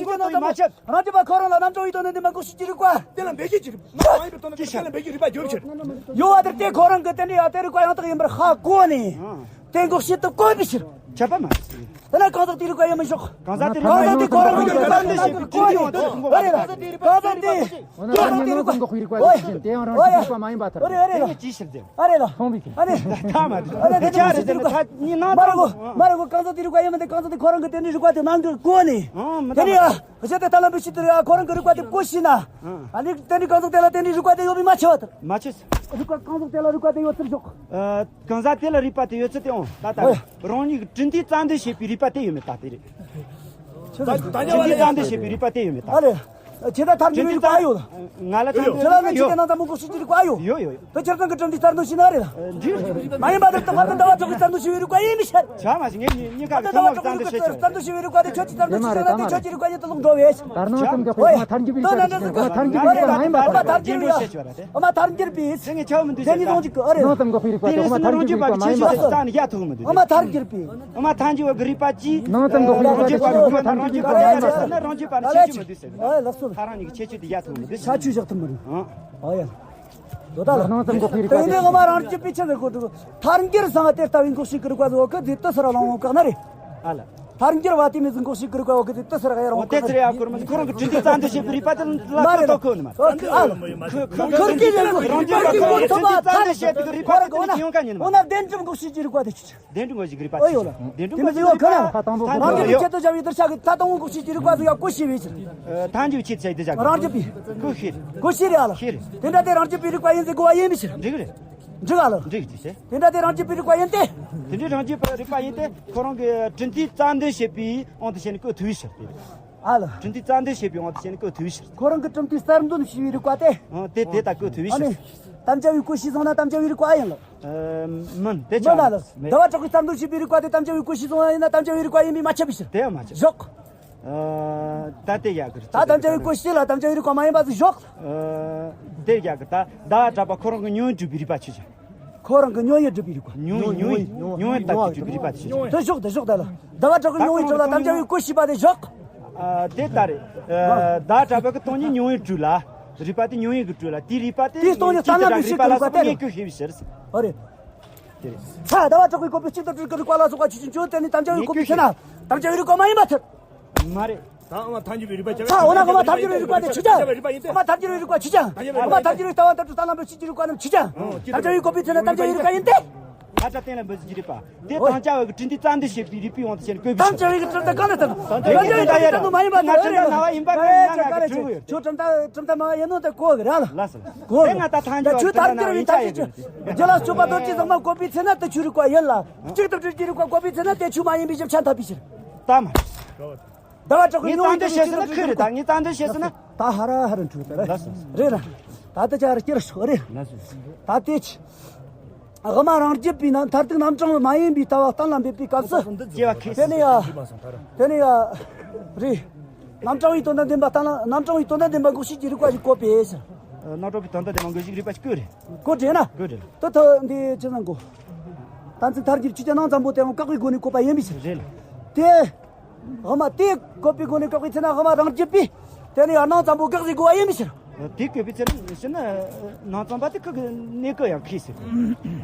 པ་ཁོ་རང་ལ་རྣམ་གྲངས་ཡིན་དོན་ནི་འདི་མ་འགོག་བྱེད་ཀྱི་རིགས་པ། དེ་ལ་འབད་བཞིན་གྱི་རིགས་པ་མ་ཡིན་པའི་དོན་ནི་འདི་མ་འགོག་བྱེད་ཀྱི་རིགས་པ། དེ་ལ་འབད་བཞིན་གྱི་རིགས་པ་བརྗོད་ཕྱིར། ཡོད་པ་དེར་དེ་ཁོ་རང་གི་དེ་འདྲ་ཡང་དེ་རིགས་པ་ཡང་དག་ཡིན་པར་ཧ་གོ་ནས། དེ་འགོག་བྱེད་དུ་བཀོད་པའི་ཕྱིར། ཆད་པ་མ་རེད། དེ་ན་གང་ཟག་དེའི་རིགས་པ་ཡིན་མི་ཆོག་གང་ཟག་དེ་རིགས་པ་ཡིན་དེ་ཁོ་རང་གི་རྩ་འཛིན་བྱེད་པའི་སྤྱི་འཐུས་ཡོང་དུས་གོ་རེད་ལ། གང་ཟག་དེ་རིགས་པ་ཡིན་དེ་ཡང་རང་གི་རིགས་པ་ཡིན་དེ་ཡང་རང་གི་རིགས་པ་མ་ཡིན་པ་ལྟར། ཨོ་ཡ། ཨ་རེད་ལ། ཁོང་བི་ཁྱེད། ཨ་རེད། ད་མ་རེད། ཨ་རེད། དེ་ཆ་རེད། དེ་ནི་ད་ཉིན་ནང་མ་རེད་གོ། མ་རེད་གོ། གང་ཟག་དེའི་རིགས་པ་ཡིན་མི་དེ་གང་ཟག་དེ་ཁོ་རང་གི་དེ་འདྲའི་རིགས་པ་དེ་ནང་གི་གོ་ནས། ཨང་མི་དེ་ནི་ཡ། གཞི་དེ་ད་ལམ་པའི་ཕྱི་དེར་ཡ་ཁོ་རང་གི་རིགས་པ་དེ་གོ་ཤེས་ན། ཨ་ནི་དེ་འདྲའི་གང་ཟག་དེ་ལ་དེ་འདྲའི་རིགས་པ་དེ་ཡོད་པའི་མ་ཆེ་བ་དེར། མ་ཆེ། རིགས་པ་གང་ཟག་དེ་ལ་རིགས་པ་དེ་ཡོད་ཚུལ་ཞོག་ཨ། གང་ཟག་དེ་ལ་རིགས་པ་དེ་ཡོད་ཚུལ་དེ་ཨང་ད་ལྟ་ཨོ་ཡ། རང་ཉིད་ཀྱི་གྲུབ་མཐའི་རྩ་འཛིན་བྱེད་པའི་རིགས་པ་དེ་ཡོད་མེད་ད་དེ་རེད། ཁྱེད་ད་ཁྱེད་ཀྱིས་རྩ་འཛིན་བྱེད་པའི་རིགས་པ་དེ་ཡོད་མེད་ད། ཨ་རེད། ཁྱེད་ད་ཐར་འགྱུར་རིགས་པ་ཡོད། ང་ལ་ཁྱེད་ལ་ནི་ཁྱེད་ཀྱི་ནང་ཚ་མོ་གོ་སྲིད་ཀྱི་རིགས་པ་ཡོད། ཡོད་ཡོད་ཡོད། ད་ཁྱེད་རང་གི་གྲུབ་མཐའི་རྩ་འཛིན་བྱེད་ན་རེད། འདི་མ་ཡིན་པ་དེ་ལྟ་བ་དེ་ཟླ་བ་གྲོགས་ཀྱི་རྩ་འཛིན་བྱེད་པའི་རིགས་པ་ཡིན་མི་ཤར། བྱ་མ་ཞིག་ངས་གཉིས་ཀ་གི་ད་ལྟ་ཟླ་བ་གྲོགས་ཀྱི་རྩ་འཛིན་བྱེད་ཆོག་རྩ་འཛིན་བྱེད་པའི་རིགས་པ་དེ་ཁྱོད་ཀྱི་རྩ་འཛིན་བྱེད་ཆོག་ན་དེ་ཁྱོད་ཀྱི་རིགས་པ་ཡིན་དུ་ལོག་འགྲོ་བས། ད་རང་ཙམ་གྱི་དཔེ་ཁོ་ཐར་འགྱུར་བའི་རིགས་པ་ཞིག་ཁོ་ཐར་འགྱུར་བའི་རིགས་པ་མ་ཡིན་པ་དང་། འགྱུར་བའི་རིགས་པ་ཞེས་བྱ་བ་རེད། ཨོ་མ་ཐར་འགྱུར་པས། དེ་ངས་ཆ་བོ་མི་འདུག་ཟེར། དེ་ནི་ལོང་གཅིག་གི་ཨ་རེད། ནང་ཙམ་འགོག་པའི་རིགས་པ་དེ་ཁོ་མ་ཐར་འགྱུར་བའི་རིགས་པ་མ་ཡིན་པ་དང་། ཨོ་མ་ཐར་འགྱུར་པས། ཨོ་མ་ཐར་འགྱུར་བ་གི་རིགས་པ་གཅིག་ནང་ཙམ་འགོག་པའི་རིགས་པ་དེ་ཁོ་མ་ཐར་འགྱུར་བའི་རིགས་པ་མ་ཡིན་པ་དང་། རང་རྒྱུད་པ་ནི་ཁྱད་ཆོས་མི་འདུག་ཟེར། ཨ་ལགས་སོ། ད་རང་ཉིད་ཀྱི་ཁྱད་ཆོས་དེ་ཡ་ཐུབ་མི་འདུག་ཟེར། ཆ་ཆོས་བཞག་ཐུབ་མི་འདུག་ཨང་། ཨོ་ཡ། དོ་ད་ལ། ནང་ཙམ་འགོག་པའི་རིགས་པ་དེ་ནི་ངོ་མ་རང་རྒྱུད་པའི་ཆ་ཟེར་གོ་འདུག་ཐར་འགྱུར་སང་དེ་ལྟ་བུའི་འགོག་བྱེད་ཀྱི་རིགས་པ་ཟེར་བ་གི་དེ་ལྟ་སར་ལོང་བ་བཀག་ན་རེད། ཨ་ལ། ཐར་འགྱུར་བ་དེ་མི་ཚོ་འགོག་བྱེད་ཀྱི་རིགས་པ་བ་གི་དེ་ལྟ་སར་ཡ་རང་བཀག་ན་རེད། དེ་ཚེ་རེ་ཡ་ཁོར་མི་ཚོ་ཁོ་རང་གི་གྲུབ་མཐའི་རྩ་འཛིན་བྱེད་པའི་རིགས་པ་དེ་ལ་མ་རེད་ལྟ་གོ་ནི་མ། ཨ་ལ། ཁོ་ཁོ་ཁོར་གི་རེད། རང་རྒྱུད་པ་ཁོ་རང་གྲུབ་མཐའི་རྩ་འཛིན་བྱེད་པའི་རིགས་པ་དེ་ལ་ཡོང་ག་ཉན་མ། འོ་ན་བདེན་གྲུབ་འགོག་བྱེད་ཀྱི་རིགས་པ་དེ་ཆུ་ཆུ། བདེན་གྲུབ་འགོག་བྱེད་ཀྱི་རིགས་པ་ཨོ་ཡོད་ལ། བདེན་གྲུབ་འགོག་བྱེད་ཀྱི་རིགས་པ་ལ། ད་དང་པོ་རང་རྒྱུད་པའི་ཆེད་དུ་བྱ་བའི་བསྡུར་བྱ་གི་ད་དང་པོ་འགོག་བྱེད་ཀྱི་རིགས་པ་ཚོ་ཡང་ཀུ་ཤི་བའི་ཕྱིར། ཐལ་འགྱུར་ཆེད་བྱ་བའི་བསྡུར་བྱ་གི་རང་རྒྱུད་པའི་ཀུ་ཤི་རེད། ཀུ་ཤི་རེད་ཨ་ལ། ཤི་རེད། དེ་འདྲ་དེ་རང་རྒྱུད་པའི་རིགས་པ་ཡིན་ཟེར་དགོས་པ་ཡིན་མི་ཕྱིར། འགྲིག་རེད། འགྲིག་ཨ་ལ། འགྲིག་ཅེས་བྱས། དེ་འདྲ་དེ་རང་རྒྱུད་པའི་རིགས་པ་ཡིན་ཏེ། དེ་འདྲའི་རང་རྒྱུད་པའི་རིགས་པ་ཡིན་ཏེ་ཁོ་རང་གི་གྲུབ་མཐའི་རྩ་འདོན་བྱེད་པའི་དབང་དུ་བྱས་ནས་བཀོད་ཐུབ་པའི་ཕྱིར་ཏེ། ཨ་ལ། གྲུབ་མཐའི་རྩ་འདོན་བྱེད་པའི་དབང་དུ་བྱས་ནས་བཀོད་ཐུབ་པའི་ཕྱིར། ཁོ་རང་གི་གྲུབ་མཐའི་རྩ་འདོན་བྱས་པའི་རིགས་པ་སྟེ། ཨང་དེ་དེ་ལྟར་བཀོད་ཐུབ་པའི་ཕྱིར། དམ་བཅའ་བའི་ཀུ་ཤི་སོང་ན་དམ་བཅའ་བའི་རིགས་པ་ཡིན་ལ། མིན་དེ་ཆ་མིན་ལ། ཟླ་བ་གྲགས་པའི་རྩ་འདོན་བྱས་པའི་རིགས་པ་དེ་དམ་བཅའ་བའི་ཀུ་ཤི་སོང་ན་ཡིན་ན་དམ་བཅའ་བའི་རིགས་པ་ཡིན་པས་མ་ཁྱབ་པའི་ཕྱིར། དེ་ཡང་མ་ཁྱབ། ཞོག་ད་དེ་ཡག་གི་རེད། ད་དམ་བཅའ་བའི་ཀུ་ཤི་ལ་དམ་བཅའ་བའི་རིགས་པ་མ་ཡིན་པ་ཟིག་ཞོག་དེ་ཡག་གི་ད་ཟླ་བ་གྲགས་པ་ཁོ་རང་གི་ཉུང་ཡུན་གྲུབ་པའི་རིགས་པ་ཆུ་ཆ། ཁོ་རང་གི་ཉུང་ཡུན་གྲུབ་པའི་རིགས་པ། ཉུང་ཡུན་ཉུང་ཡུན་ཉུང་ཡུན་ལྟར་གྱི་གྲུབ་པའི་རིགས་པ་དེ་ཞིག་དེ་ཞོག་དེ་ཞོག་དེ་ལ། ཟླ་བ་གྲགས་ཀྱི་ཉུང་ཡུན་གྲུབ་ལ་དམ་བཅའ་བའི་ཀུ་ཤི་པ་དེ་ཞོག་ཨ་དེ་ལྟར་རེད། ཟླ་བ་གྲགས་པ་གི་སྟོང་ཉིད་ཉུང་ཡུན་གྲུབ་ལ། རིགས་པ་དེ་ཉུང་ཡུན་གྱི་གྲུབ་ལ་དེའི་རིགས་པ་དེ་དེའི་སྟོང་ཉིད་ཙམ་ལ་མི་ཤེས་གི་རིགས་པ་དེ་ངས་ཀུ་ཤི་བའི་ཕྱིར། ཨོ་རེད། དེ་རེད། ཚ་ཟླ་བ་གྲགས་པའི་བཀོད་པའི་གཅིག་ཏུ་སྤྲུལ་གྱི་རིགས་པ་ལ་སོགས་པ་ཆུ་ཆུ་ཆུ་དེ་ནི་དམ་བཅའ་བའི་བཀོད་པའི་ཚེ་ན་དམ་བཅའ་བའི་རིགས་པ་མ་ཡིན་པ་ཐལ། མ་རེད། ད་ཨ་མ་ཐལ་འགྱུར་བའི་རིགས་པ་ཆ་ཚ་འོ་ན་ཨ་མ་ཐལ་འགྱུར་བའི་རིགས་པ་དེ་ཆུ་ཆ། ཨ་མ་ཐལ་འགྱུར་བའི་རིགས་པ་ཆུ་ཆ། ཨ་མ་ཐལ་འགྱུར་བའི་ལྟ་བ་ལྟར་དུ་ལྟ་ལམ་པའི་ཕྱིན་གྱི་རིགས་པ་རྣམས་ཆུ་ཆ། དམ་བཅའ་བའི་བཀོད་པའི་ཚེ་ན་དམ་བཅའ་བའི་རིགས་པ་ཡིན་ཏེ། ཁ་ཚ་བརྟན་ལ་འབུལ་ཟིན་གྱི་རིགས་པ། དེ་དམ་བཅའ་བའི་གྲུབ་མཐའི་རྩ་འདོན་བྱེད་པའི་རིགས་པའི་དབང་དུ་བྱས་ནས་བཀོད་པའི་ཕྱིར། དམ་བཅའ་བའི་གྲུབ་མཐའ་གང་ལ་ལྟར་དུ། དམ་བཅའ་བའི་གྲུབ་མཐའ་ཡང་ན་བ་ཡིན་པ་ཀུན་ཡང་ང་གི་གྲུབ་ཡོད། ཁྱོད་གྲུབ་མཐའ་གྲུབ་མཐའ་མ་ཡིན་ནོ་དེ་གོ་གི་ར་ལ། ལགས་སོ། གོ་གི། དེ་ང་ད་ཐང་རྒྱལ་བ་ཁྱོད་ཐང་རྒྱལ་བའི་ཐང་ཞིག་རྒྱལ་ལ་སྤྱོད་པ་རྡོ་རྗེ་ཚང་མ་བཀོད་པའི་ཚེ་ན་དེ་ཆུ་རིགས་པ་ཡིན་ལ། གཅིག་ཏུ་སྤྲུལ་གྱི་རིགས་པ་བཀོད་པའི་ཚེ་ན་དེ་ཆུ་མ་ཡིན་པའི་ཞིབ་ཆ་འཐབ་པའི་ཕྱིར། ད་མ། ཟླ་བ་གྲགས་ཀྱི་ངས་ཉུང་བཙན་འདྲི་བྱེད་ཟེར་ན་ཁུར་རེད། ད་ངས་བཙན་འདྲི་བྱེད་ཟེར་ན། ད་ཧ་ར་ཧ་ར་འཁྲུག་ད་རེད། ལགས་སོ། རེད་ལ། ད་ལྟ་ཅག་ར་སྐྱེར་ཤོག་རེད། ལགས་སོ། ད་ལྟའི་ཆ། དབུ་མ་རང་རྒྱུད་པའི་ནང་མཐར་ཐུག་རྣམ་གྲངས་མ་ཡིན་པའི་ལྟ་བ་གཏན་ལ་འབེབས་པའི་སྐབས་སུ། སྐྱེ་བ་ཁེ་དེ་ནི་ཡ། དེ་ནི་ཡ། རེད། རྣམ་གྲངས་པའི་དོན་དམ་བདེན་པ་གཏན་ལ་རྣམ་གྲངས་པའི་དོན་དམ་བདེན་པ་འགོག་བྱེད་ཀྱི་རིགས་པ་ཞིག་བཀོད་པས། རྣམ་གྲངས་པའི་དོན་དམ་བདེན་པ་འགོག་བྱེད་ཀྱི་རིགས་པ་ཞིག་བཀོད་རེད། བཀོད་རེད་ན། བཀོད་རེད། ད་ཐོ་འདི་ཅི་ཟེར་གོ། གཏན་ཚིགས་མཐར་འཁྱོལ་ཆོས་ཅན་སྣང་ཙམ་པོ་དེའང་བཀག་པའི་སྒོ་ནས་བཀོད་པ་ཡིན་པའི་ཕྱིར། རེད་ལ། དེ། དབུ་མ་དེ་བཀོད་པའི་སྒོ་ནས་བཀག་པའི་ཚེ་ན་དབུ་མ་རང་རྒྱུད་པས། དེ་ནི་ཡང་སྣང་ཙམ་པོ་བཀག་ཟིག་དགོས་པ་ཡིན་མི་ཕྱིར། དེ་བཀོད་པའི་ཚེ་ན་ཕྱིར་ན། སྣང་ཙམ་པ་དེ་བཀག་གི་གནས་སྐབས་ཡང་ཁེལ་ཟེར།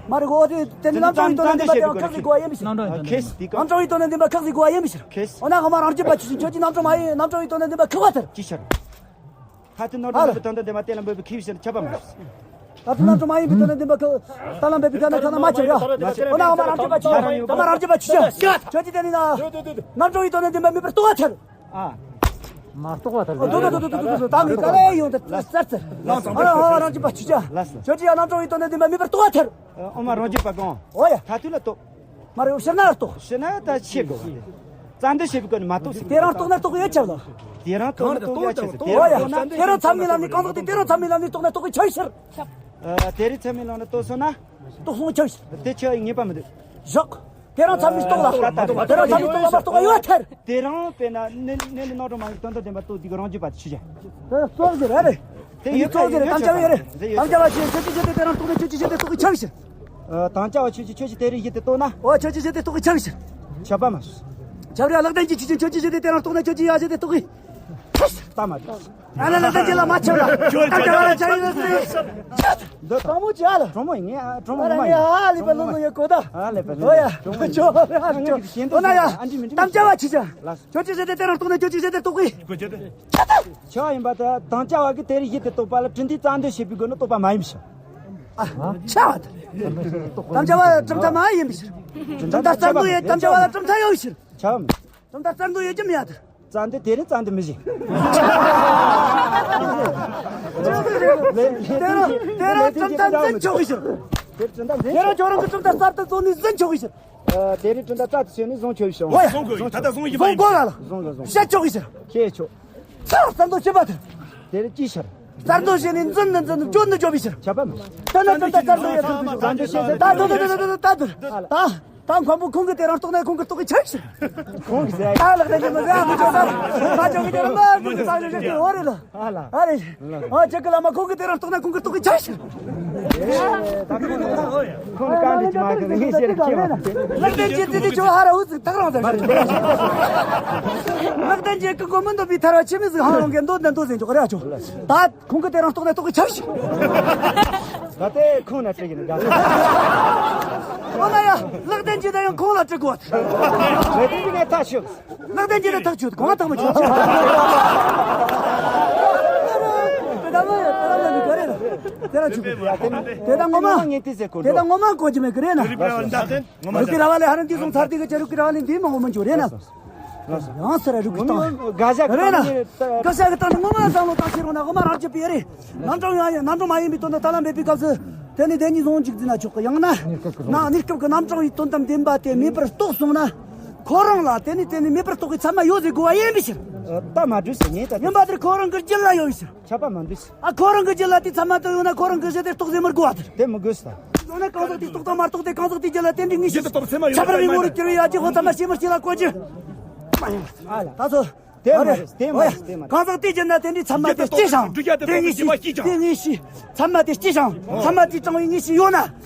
མ་རེད་གོ། དེ་དེ་ནི་རྣམ་གྲངས་པའི་དོན་ལ་འདུན་པ་དེའང་བཀག་ཟིག་དགོས་པ་ཡིན་མི་ཕྱིར། ཁེལ་ཟེར་དེ་བཀག་རྣམ་གྲངས་པའི་དོན་ལ་འདུན་པ་བཀག་ཟིག་དགོས་པ་ཡིན་མི་ཕྱིར། ཁེལ་ཟེར། འོ་ན་དབུ་མ་རང་རྒྱུད་པ་ཆོས་ཅན་ཁྱོད་ཀྱིས་རྣམ་གྲངས་མ་ཡིན་རྣམ་གྲངས་པའི་དོན་ལ་འདུན་པ་བཀག་པ་ལྟར། ཅི་ཕྱིར། ད་ལྟ་རྣམ་གྲངས་མ་ཡིན་པའི་དོན་དམ་བདེན་པ་གཏན་ལ་འབེབས་པའི་ཁེ་ཕྱིར་ཁྱབ་པ་མ་རེད། ད་ལྟ་རྣམ་གྲངས་མ་ཡིན་པའི་དོན་དམ་བདེན་པ་ཁ་གཏན་ལ་འབེབས་པའི་ཁ་ན་ཁ་ན་མ་ཁྱབ་ཡ། འོ་ན་དབུ་མ་རང་རྒྱུད་པ་ཆོས་ཅན། དབུ་མ་རང་རྒྱུད་པ་ཆོས་ཅན། ཁྱོད་ཀྱིས་དེ་ནི་ན། རྣམ་གྲངས་པའི་དོན་དམ་བདེན་པ་མེད་པར་རྟོགས་པ་ཐལ། ཨ། མ་རྟོགས་པ་ཐལ། ཨོ་དོ་དོ་དོ་དོ་དོ་དོ་ད་མི་ག་ལེ་ཡོང་དེ་ལ་ཙར་ཙར། ཨ་ར་ཨ་རང་རྒྱུད་པ་ཆོས་ཅན། ཁྱོད་ཀྱིས་ཡ་རྣམ་གྲངས་པའི་དོན་དམ་བདེན་པ་མེད་པར་རྟོགས་པ་ཐལ། དབུ་མ་རང་རྒྱུད་པ་གང་། འོ་ཡ། ད་དུས་ལ་རྟོགས། མ་རེད། ཕྱིར་ན་རྟོགས། ཕྱིར་ན་ད་ཤེས་དགོས་པ་རེད། རྩ་འདོན་བྱེད་པའི་སྐབས་ནས་མ་རྟོགས་ཟེར། དེ་རང་རྟོགས་ན་རྟོགས་ཡོད་ཆགས་ལ། དེ་རང་རྟོགས་ན་རྟོགས་ཡོད་ཆགས་ཟེར། དེ་རང་རྟོགས་ན། དེ་རང་ཚད་མའི་ལམ་ནས་གང་ཟག་དེ་དེ་རང་ཚད་མའི་ལམ་ནས་རྟོགས་ན་རྟོགས་པའི་ཆ་ཡི་ཕྱིར། ཨ། དེ་རིང་ཚད་མའི་ལམ་ནས་རྟོགས་སོང་ན། རྟོགས་སོང་ཆ་ཡི་ཕྱིར། དེ་ཆ་ཡི་ངེས་པ་མི་འདུག་བཞག་དེ་རང་ཚད་མས་རྟོགས་ལ། དེ་རང་ཚད་མས་རྟོགས་ལ་མ་རྟོགས་པ་ཡོད་ཐལ། དེ་རང་དཔེར་ན་གནས་གནས་ལུགས་རྣམ་གྲངས་མ་ཡིན་དོན་དམ་བདེན་པར་རྟོགས་དུས་ཀྱི་རང་རྒྱུད་པ་ཆོས་ཅན། དེ་རྩོད་ཟེར་རེད། དེ་ཡོད་རྩོད་ཟེར་རེད། དམ་བཅའ་ཡོད་རེད། དམ་བཅའ་བ་ཆོས་ཅན་ཁྱོད་ཀྱིས་ཆོས་དེ་དེ་རང་རྟོགས་ན་ཁྱོད་ཀྱིས་ཆོས་ཅན་དེ་རྟོགས་ཀྱི་ཆ་ཡི་ཕྱིར། ཨ། དམ་བཅའ་བ་ཆོས་ཅན་ཁྱོད་ཀྱིས་དེ་རིང་གཞི་དེ་རྟོགས་ན། འོ་ཁྱོད་ཀྱིས་གཞི་དེ་རྟོགས་ཀྱི་ཆ་ཡི་ཕྱིར། ཁྱབ་པ་མ་རེད། ཁྱབ་རེད། ལེགས་ལྡན་གྱི་ཆོས་ཅན་ཁྱོད་ཀྱིས་གཞི་དེ་དེ་རང་རྟོགས་ན་ཁྱོད་ཀྱིས་ཡ་གཞི་དེ་རྟོགས་གི། ཐུས་ལྟ་མ་ཐུས། ཨ་ལ་ལ་ད་ཅི་ལ་མ་ཆོད་ལ། ད་ཅི་ལ་ཆ་ཡིན་ལ་སི། འདི་གྲོང་མོ་ཅི་ཨ་ལ། གྲོང་མོ་ཡིན་ངས་གྲོང་མོ་ཨ་ལ་མ་ངས་ཡིན། ཨ་ལི་པ་ལུ་ལུ་ཡོད་གོ་ད། ཨ་ལི་པ་ལུ་ཨོ་ཡ་གྲོང་མོ་ཅོ་ཨ་ཅོ་ཨོ་ན་ཡ། ཨ་འདི་མི་འདི་དམ་བཅའ་བ་ཆི་ཆ། ལགས། ཁྱོད་ཅི་ཟེར་ཏེ་དེ་རང་རྟོགས་ན་ཁྱོད་ཅི་ཟེར་ཏེ་རྟོགས་གི། ཆ་ཡིན་པ་ད་དམ་བཅའ་བ་གི་དེ་རིགས་ཡིད་དེ་རྟོགས་པ་ལ་དྲིན་དེ་རྩ་འདོད་བྱེད་པའི་སྒོ་ནས་རྟོགས་པ་མ་ཡིན་ཞིང་། ཨ་ཆ་བ་ད། དམ་བཅའ་བ་གྲུབ་མཐའ་མ་ཡིན་པའི་ཕྱིར། གྲུབ་མཐའ་རྩ་འདོད་ཡོད་དམ་བཅའ་བ་ལ་གྲུབ་མཐའ་ཡོད་ཕྱིར། ཆ་བ་མི། གྲུབ་མཐའ་རྩ་འདོད་ཡོད་ཀྱི་མེད་ཡ་ད། རྩ་འདོད་དེ་རིང་རྩ་འདོད་མི་བྱེད། དེ་རང་དེ་རང་གྲུབ་མཐའ་འཛིན་ཆོག་གི་ཕྱིར། དེ་གྲུབ་མཐའ་འཛིན་དེ་རང་ཆོག་ཁྱོད་རང་གི་གྲུབ་མཐའ་གསར་དུ་བཙོང་ནས་འཛིན་ཆོག་གི་ཕྱིར། ཨ་དེ་རིང་གྲུབ་མཐའ་རྩ་དུ་བྱས་ནས་བཟུང་ཆོག་གི་ཕྱིར། ཨོ་ཡ། བཟུང་དགོས་ད་ལྟ་བཟུང་ཡིན་པ་བཟུང་ཡིན་དགོས་ལ་ལ། བཟུང་ལ་བཟུང་། བཤད་ཆོག་གི་ཕྱིར། བཤད་ཆོག་ཚར་རྩ་འདོད་བྱེད་པ་དེ། དེ་རིང་ཅི་ཕྱིར། རྩ་འདོད་བྱས་ནས་འཛིན་ནས་འཛིན་ནས་སྐྱོན་ནས་སྐྱོན་པའི་ཕྱིར། ཆ་བ་མི། དེ་ནས་གྲུབ་མཐའ་རྩ་འདོད་ཡོད་ཚུལ་དུ་བཟུང་། རྩ་འདོད་བྱས་ཟེར་ད་དུ་དུ་དུ་དུ་དུ་ད་དུ་ད། ད་ཁོང་པོ་ཁོང་གི་དེ་རང་རྟོགས་ན་ཁོང་གི་རྟོགས་ཀྱི་ཆ་ཤི། ཁོང་གི་ཟེར། ད་ལག་ལེན་གྱི་མི་ཟེར་ཨ་མི་ཆོག་ས། ད་ཆོག་གི་དེ་རང་མ་ཁོང་གི་ས་ཆོག་གི་འོ་རེད་ལ། ཨ་ལ། ཨ་རེད། ཨ་ཆོག་གི་ལ་མ་ཁོང་གི་དེ་རང་རྟོགས་ན་ཁོང་གི་རྟོགས་ཀྱི་ཆ་ཤི། ཁོང་གི་བཀའ་འདྲི་ཅི་མ་གི་ངས་ཤེར་ཁྱེར་བ། ལག་ལེན་གྱི་དེ་དེ་ཆོག་ཧ་ར་འུ་ཚིག་ཐག་རང་ཟེར། ལག་ལེན་གྱི་ཀི་ཀོ་མི་འདོད་པའི་ཐར་བ་ཆི་མི་ཟིག་ཧང་རང་གི་འདོད་ན་འདོད་ཟེར་ཆོག་རེད་ཨ་ཆོག་ད། ཁོང་གི་དེ་རང་རྟོགས་ན་རྟོགས་ཀྱི་ཆ་ཤི། ད་ལྟའི་ཁོང་ལ་སྤྲད་ཀྱི་ནི་དགའ། ཨོ་ན་ཡ། ལག་ལྡན་གྱི་ད་ཡང་ཁོང་ལ་སྤྲད་དགོས། མེད་དུས་ཀྱི་ནས་ཐག་ཆོད། ལག་ལྡན་གྱི་ནས་ཐག་ཆོད་གང་ཐག་མི་ཆོད། ལག་ལྡན་གྱི་ནས་ཐག་ཆོད། དེ་ད་ངོ་མ་ངས་དེ་ཟེར་གོ་དེ་ད་ངོ་མ་གོ་གྱི་མེད་གི་རེད་ན། རིག་པའི་ར་བ་ལས་ཧ་རན་དུས་སོང་ཚར་དུས་ཀྱི་ཅ་རུ་ཀི་ར་བ་ལས་འདིའི་མ་ངོ་མ་འཇོག་རེད་ན། ཡང་སེ་ར་རུ་ཀི་ཏང་། དགའ་ཞག་རེད་ན། དགའ་ཞག་གི་སྟེང་ནས་ངོ་མ་བསམ་བློ་བཏང་ཤེས་རུང་ན་ངོ་མ་རང་རྒྱུད་པའི་རེད། རྣམ་གྲངས་ཡང་ཡང་རྣམ་གྲངས་མ་ཡིན་པའི་དོན་དུ་ད་ལམ་འབད་པའི་སྐབས་སུ། དེ་ནི་དེ་གཉིས་ཟུང་འཇུག་འཛིན་ན་ཆོག་གི་ཡང་ན། ན་གནས་སྐབས་ཀྱི་རྣམ་གྲངས་ཡི་དོན་དམ་བདེན་པ་དེ་མེད་པར་རྟོགས་སོང་ན། ཁོ་རང་ལ་དེ་ནི་དེ་ནི་མེད་པར་རྟོགས་པའི་ཚད་མ་ཡོད་ཟེར་དགོས་པ་ཡིན་པའི་ཕྱིར། ད་མ་འགྲོས་ཟེར་ངས་ད། ཡིན་པ་དེར་ཁོ་རང་གི་རྒྱུད་ལ་ཡོད་པའི་ཕྱིར། ཁྱབ་པ་མ་འདུས། ཨ་ཁོ་རང་གི་རྒྱུད་ལ་དེ་ཚད་མ་དུ་ཡོད་ན་ཁོ་རང་གི་གཞི་དེ་རྟོགས་ཟེར་མི་དགོས་པ་དེར། དེ་མི་དགོས་ས། ཡང་ན་གང་ཟག་དེ་རྟོགས་དང་མ་རྟོགས་དེ་གང་ཟག་དེའི་རྒྱུད་ལ་རྟེན་འབྲེལ་དངོས་གཞི་ཁྱབ་པ་རེད་མི་རུང་གི་རྒྱུ་ཧོ་ཚད་མ་ཤེས་མི་ཤེས་ལ་གོ་རྒྱུ། ཨ་ལ། ད་ཚོ། དེ་མ་རེད་དེ་མ་རེད་དེ་མ་རེད། གང་ཟག་དེའི་རྒྱུད་ན་རྟེན་འབྲེལ་ཚད་མ་དེ་སྐྱེ་ཞིང་། དེ་དངོས་གཞི་དེ་དངོས་གཞི། ཚད་མ་དེ་སྐྱེ་ཞིང་། ཚད་མ་དེ་དྲང་བའི་དངོས་གཞི་ཡོད་ན།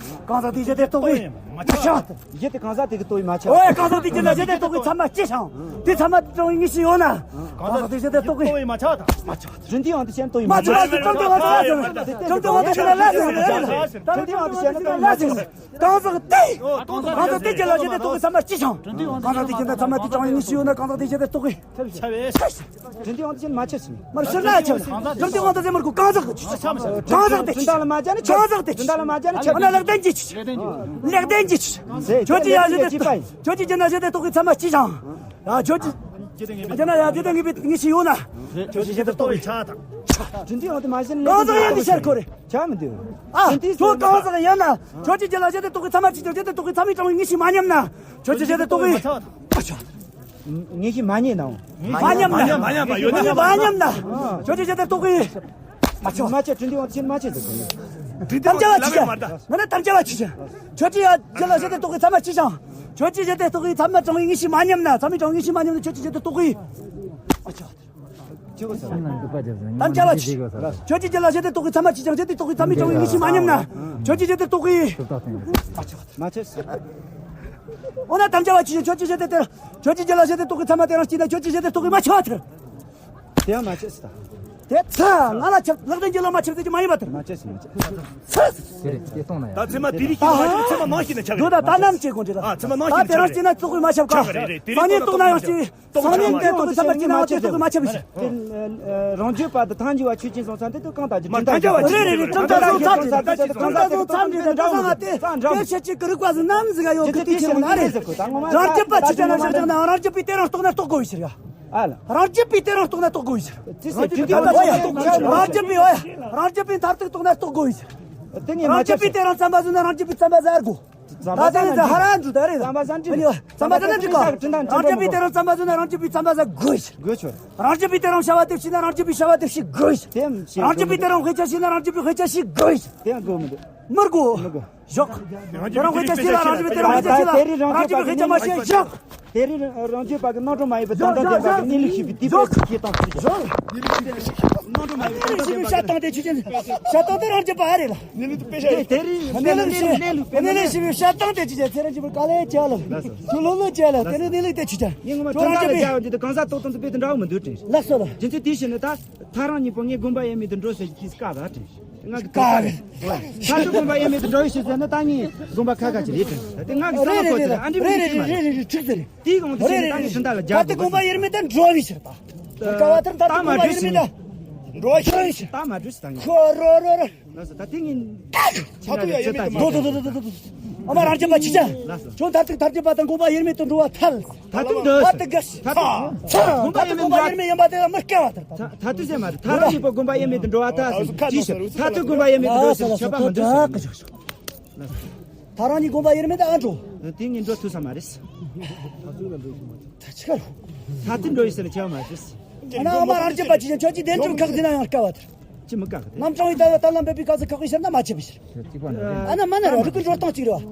གང་ཟག་དེའི་གཞི་དེ་རྟོགས་པའི་མ་ཆགས། གཞི་དེ་གང་ཟག་དེ་གི་རྟོགས་པའི་མ་ཆགས། ཨོ་ཡ། གང་ཟག་དེའི་རྒྱུད་ན་གཞི་དེ་རྟོགས་པའི་ཚད་མ་སྐྱེ་ཞིང་། དེ་ཚད་མ་དེ་དྲང་བའི་དངོས་གཞི་ཡོད་ན། གང་ཟག་དེའི་གཞི་དེ་རྟོགས་པའི་མ་ཆགས་དང་། མ་ཆགས། རིན་ཐང་དུ་ཞེན་རྟོགས་པའི་མ་ཆགས། ཀྲུང་ཏེ་ཝང་དུ་ཞེན་ན་ཀྲུང་ཏེ་ཝང་དུ་ཞེན་ན་ལ་ཟེར་ནས། ཀྲུང་ཏེ་ཝང་དུ་ཞེན་ན་ལ་ཟེར་ནས། གང་ཟག་དེ། གང་ཟག་དེའི་རྒྱུད་ལ་གཞི་དེ་རྟོགས་པའི་ཚད་མ་སྐྱེ་ཞིང་། གང་ཟག་དེའི་རྒྱུད་ན་ཚད་མ་དེ་དྲང་བའི་དངོས་གཞི་ཡོད་ན་གང་ཟག་དེའི་གཞི་དེ་རྟོགས་པའི། ཀྲུང་ཏེ་ཝང་དུ་ཞེན་ན་མ་ཆགས་ཟེར་ནས། མར་ཕྱིར་ན་ཆགས། ཀྲུང་ཏེ་ཝང་དུ་ཟེར་མར་གོ་གང་ཟག་གི་ཆུ་ཆ། གང་ཟག་དེ་ཆུ། གང་ཟག་དེ་ཆུ། གང་ཟག་དེ་ཆུ། ཨ་ན་ལག་ལྡན་གྱི་ཆུ། ལག་ལྡན་གྱི་ཆུ། ཁྱོད་ཀྱི་ཡ་གཞི་དེ་རྟོགས། ཁྱོད་ཀྱི་རྒྱུད་ན་གཞི་དེ་རྟོགས་པའི་ཚད་མ་སྐྱེ་ཞིང་། ཡ་ཁྱོད་ཀྱི། རྒྱུད་ན་ཡ་གཞི་དེ་ངེས་པའི་དངོས་གཞི་ཡོད་ན། ཁྱོད་ཀྱི་གཞི་དེ་རྟོགས་པའི། ཀྲུང་ཏེ་ཝང་དུ་མ་ཞེན་ན། གང་ཟག་ཡིན་དུ་ཤར་ཁོ་རེ། ཆ་མི་འདུག་ཨ། ཁྱོད་གང་ཟག་ཡིན་ན། ཁྱོད་ཀྱི་རྒྱུད་ལ་གཞི་དེ་རྟོགས་པའི་ཚད་མ་སྐྱེ་ཞིང་གཞི་དེ་རྟོགས་པའི་ཚད་མས་དྲང་བའི་དངོས་གཞི་མ་ཉམས་ན། ཁྱོད་ཀྱི་གཞི་དེ་རྟོགས་པའི། དངོས་གཞི་མ་ཉམས་ན། མ་ཉམས་ན། མ་ཉམས་ན། མ་ཉམས་ན། ཁྱོད་ཀྱི་གཞི་དེ་རྟོགས་པའི། མ་ཆགས། མ་ཆགས། ཀྲུང་ཏེ་ཝང་དུ་ཞེན་ན་མ་ཆགས་ཟེར་གོ་ནི། དམ་བཅའ་བ་ཆི་ཆ། ང་ན་དམ་བཅའ་བ་ཆི་ཆ། ཁྱོད་ཀྱི་ཡ་གཞི་ལ་གཞི་དེ་རྟོགས་པའི་ཚད་མ་སྐྱེ་ཞིང་། ཁྱོད་ཀྱི་གཞི་དེ་རྟོགས་པའི་ཚད་མ་དྲང་བའི་དངོས་གཞི་མ་ཉམས་ན། ཚད་མས་དྲང་བའི་དངོས་གཞི་མ་ཉམས་ན་ཁྱོད་ཀྱི་གཞི་དེ་རྟོགས་པའི། མ་ཆགས། དམ་བཅའ་བ་ཆི། ཁྱོད་ཀྱི་གཞི་ལ་གཞི་དེ་རྟོགས་པའི་ཚད་མ་སྐྱེ་ཞིང་། གཞི་དེ་རྟོགས་པའི་ཚད་མས་དྲང་བའི་དངོས་གཞི་མ་ཉམས་ན། ཁྱོད་ཀྱི་གཞི་དེ་རྟོགས་པའི། མ་ཆགས། མ་ཆགས། འོ་ན་དམ་བཅའ་བ་ཆི་ཆ། ཁྱོད་ཀྱི་གཞི་དེ་དེར། ཁྱོད་ཀྱི་གཞི་ལ་གཞི་དེ་རྟོགས་པའི་ཚད་མ་དེ་རང་སྐྱེས་ན་ཁྱོད་ཀྱི་གཞི་དེ་རྟོགས་པའི་མ་ཆགས་ཐལ། དེ་ཡང་མ་ཆགས་སྲིད་ད། དེ་ཚ་ང་ལ་ཁྱབ། ལག་ལྡན་གྱི་ལ་མ་ཁྱབ་ཟེར་གྱི་མ་ཡིན་པ་དེར། མ་ཆགས་སྲིད་མ་ཆགས། ཚ། དེ་རེད་དེ་གཏོང་ན་ཡང་། ད་ཚད་མ་དེ་རིགས་ཀྱི་མ་ཤེས་ན་ཚད་མ་ནང་ཤེས་ན་ཆགས། ཡོད་ད་ད་ནམ་བྱེད་དགོས་འདྲི་ལ། ཨ་ཚད་མ་ནང་ད་ཤེས་དེ་རང་ན་ཆགས། སྐྱེས་ན་རྟོགས་པའི་མ་ཁྱབ་ག་ཆགས་ག་རེད་རེད། དེ་སང་ཉིན་རྟོགས་ན་ཡང་སྐྱེས། སང་ཉིན་དེ་རྟོགས་པའི་ཚད་མ་སྐྱེས་ན་ང་དེ་རྟོགས་པའི་མ་ཁྱབ་ཡིན། དེ་རང་རྒྱུད་པ་དང་ཐལ་འགྱུར་བ་ཆོས་ཅན་སོང་ཙང་དེ་དུས་གང་ལྟར་གྱི་མ་ཐལ་འགྱུར་བ་རེད་རེད་རེད། གྲུབ་མཐའ་སོང་ཚར་གྱི་གྲུབ་མཐའ་སོང་ཚར་གྱི་འདྲ་བ་དེ་དེ་ཆེ་ཆེ་གི་རིག་པ་ཟིན་ནམ་ཟིན་ག་ཡོད་གི་དེ་ཆེ་མོ་ན་རེད། རང་རྒྱུད་པ་ཆོས་ཅན་ལ་བཞག་བཞག་ན་རང་རྒྱུད་པའི་དེ་རང་རྟོགས་ན་རྟོགས་དགོས་ཡོད་ཕྱིར་ཡ། ཨ་ལ། རང་རྒྱུད་པའི་དེ་རང་རྟོགས་ན་རྟོགས་དགོས་ཡོད་ཕྱིར། དེ་སོ་རྒྱུད་པའི་རང་རྒྱུད་པའི་ཨོ་ཡ། རང་རྒྱུད་པའི་མཐར་ཐུག་རྟོགས་ན་རྟོགས་དགོས་ཡོད་ཕྱིར། དེ་ངས་མ་རང་རྒྱུད་པའི་ཆགས་དེ་རང་བསམ་པ་བཟུང་ན་རང་རྒྱུད་པའི་བསམ་པ་ཟ་དགོས། ད་ལྟ་ནས་ཧ་ར་འཇུ་ད་རེད། བསམ་པ་ཟ་འདྲི། བསམ་པ་ཟ་ན་འགྲིག་ག་རང་རྒྱུད་པའི་དེ་རང་བསམ་པ་བཟུང་ན་རང་རྒྱུད་པའི་བསམ་པ་ཟ་དགོས་ཕྱིར། དགོས་ཕྱིར། རང་རྒྱུད་པའི་དེ་རང་བྱ་བ་དེ་བྱས་ན་རང་རྒྱུད་པའི་བྱ་བ་དེ་བྱེད་དགོས་ཕྱིར། དེ་ཡང་བྱེད་རང་རྒྱུད་པའི་དེ་རང་དཔེ་ཆ་བྱས་ན་རང་རྒྱུད་པའི་དཔེ་ཆ་བྱེད་དགོས་ཕྱིར། དེ་ཡང་དགོས་མི་འདུག་མི་དགོས། མི་དགོས། ཞོག་དེ་རང་དབང་ཆ་ཤེས་ལ་རང་བཞིན་དེ་རང་དབང་ཆ་ཤེས་ལ་རང་བཞིན་དབང་ཆ་མ་ཤེས། ཞོག་དེ་རིང་རང་བྱོན་པ་གི་རྣམ་གྲངས་མ་ཡིན་པའི་དོན་དམ་ལྡན་པ་གི་གནས་ལུགས་ཤིག་གི་དེ་པས་ཤེས་སྟངས་ཤིག་རྣམ་གྲངས་མ་ཡིན་པའི་དོན་དམ་ལྡན་པ་གི་བཤད་སྟངས་དེ་ཆུ་ཆེན། བཤད་སྟངས་དེ་རང་བྱོན་པ་ཨ་རེད་ལ། གནས་ལུགས་དེ་དཔེ་ཤ་ཡིན། དེ་རིང་གནས་ལུགས་ཤིག་གནས་ལུགས་དཔེ་གནས་ལུགས་ཤིག་བཤད་སྟངས་དེ་ཆུ་ཆེན་ཚེ་རིང་ཆེན་པོ་དཀའ་ལས་ཆེ་ལ། ཆུ་ལོ་ལོ་ཆེ་ལ་དེ་ནི་གནས་ལུགས་དེ་ཆུ་ཆེན། ངས་ངོ་མ་ཁྲིམས་ཐག་ལ་རྒྱག་ཡོང་དུས་དུ་གང་ཟག་ཏོག་ཙམ་དུ་དཔེ་དེ་འདྲ་བོ་མི་འདུག་དྲན། ལགས་སོ་ལ། རྒྱུ་མཚན་དེ་བྱས་ནས་ད་ཐག་རིང་གཉིས་པོ་ངས་དགོན་པ་ཡས་མས་དུ་འགྲོ་ཟེར་གྱི་དཀའ་བ་དྲན། ང་གི་དཀའ་བ། ད་དུ་དགོན་པ་ཡས་མས་དུ་འགྲོ་ཡི་ཞེས་ཟེར་ན་ད་ངས་དགོན་པ་ཁ་ཁ་ཅིག་རེད་དྲན། ད་དེ་ང་གི་བསམ་བློ་ཁོ་ཚོ་རེད། ཨ་འདྲི་མི་འདྲི་ཤེས་མ་རེད། རེད་རེད་རེད། ཁྲིག་ཟེར་རེད། དེའི་དབང་དུ་བྱས་ནས་ད་ངས་ཁྲིམས་ཐག་ལ་རྒྱག་དགོས་ད་དེ་དགོན་པ་ཡས་མས་ད་འགྲོ་བའི་ཕྱིར་ད། ད་དགོན་པ་ཡས་མས་ད་འགྲོ་བའི་ཕྱིར། ད་མ་འགྲོ་ཞིག་ད་ངས། ཁོ་རོ་རོ་རོ། ལགས་སོ། ད་དེ་ངས་ཚ་ཐུབ་ཡ་ཡོད་མེད་དུ་མ། དོ་དོ་དོ་དོ་དོ། ཨ་མ་རང་རྒྱལ་པ་ཆི་ཆ། ལགས་སོ། ཁྱོད་མཐར་ཐུག་མཐར་རྒྱལ་པ་དང་དགོན་པ་དབྱེར་མེད་དུ་འགྲོ་བ་ཐལ། མཐར་ཐུག་འདོད། མཐར་ཐུག་དགོས། མཐར་ཐུག་དགོན་པ་དབྱེར་མེད་དགོན་པ་དབྱེར་མེད་ཡིན་པ་དེ་ལ་མི་སྐལ་བ་ལྟར། མཐར་ཐུག་ཟེར་མ་རེད། ཐག་རིང་གཉིས་པོ་དགོན་པ་དབྱེར་མེད་དུ་འགྲོ་བ་ཐལ། ཅི་ཞིག་མཐར་ཐུག་དགོན་པ་དབྱེར་མེད་དུ་འགྲོ་ཟེར་ཆད་པ་མི་འདུག་ཟེར། ཐག་རིང་གཉིས་དགོན་པ་དབྱེར་མེད་དུ་ཨ་འགྲོ། དེ་ངས་འགྲོ་ཐུབ་ས་མ་རེད། ད་ཆི་ཁར། མཐར་ཐུག་འགྲོ་ཡི་ཟེར་ན་ཆད་པ་མ་རེད། ཨ་ན་ཨ་མ་རང་རྒྱལ་པ་ཅི་ཡང་ཁྱོད་ཀྱིས་བདེན་དྲུག་ཁག་འཛིན་ན་ཡང་དཀའ་བ་དེར། ཅི་མི་དཀའ་གི་དེ། རྣམ་གྲངས་ཡི་ལྟ་བ་ལྟ་ལམ་འབད་པའི་སྐབས་སུ་ཁག་པའི་ཕྱིར་ན་མ་ཆད་པའི་ཕྱིར། ཨ་ན་མ་ན་ར་རིག་གི་འགྲོ་སྟངས་གཅིག་རེད་བ།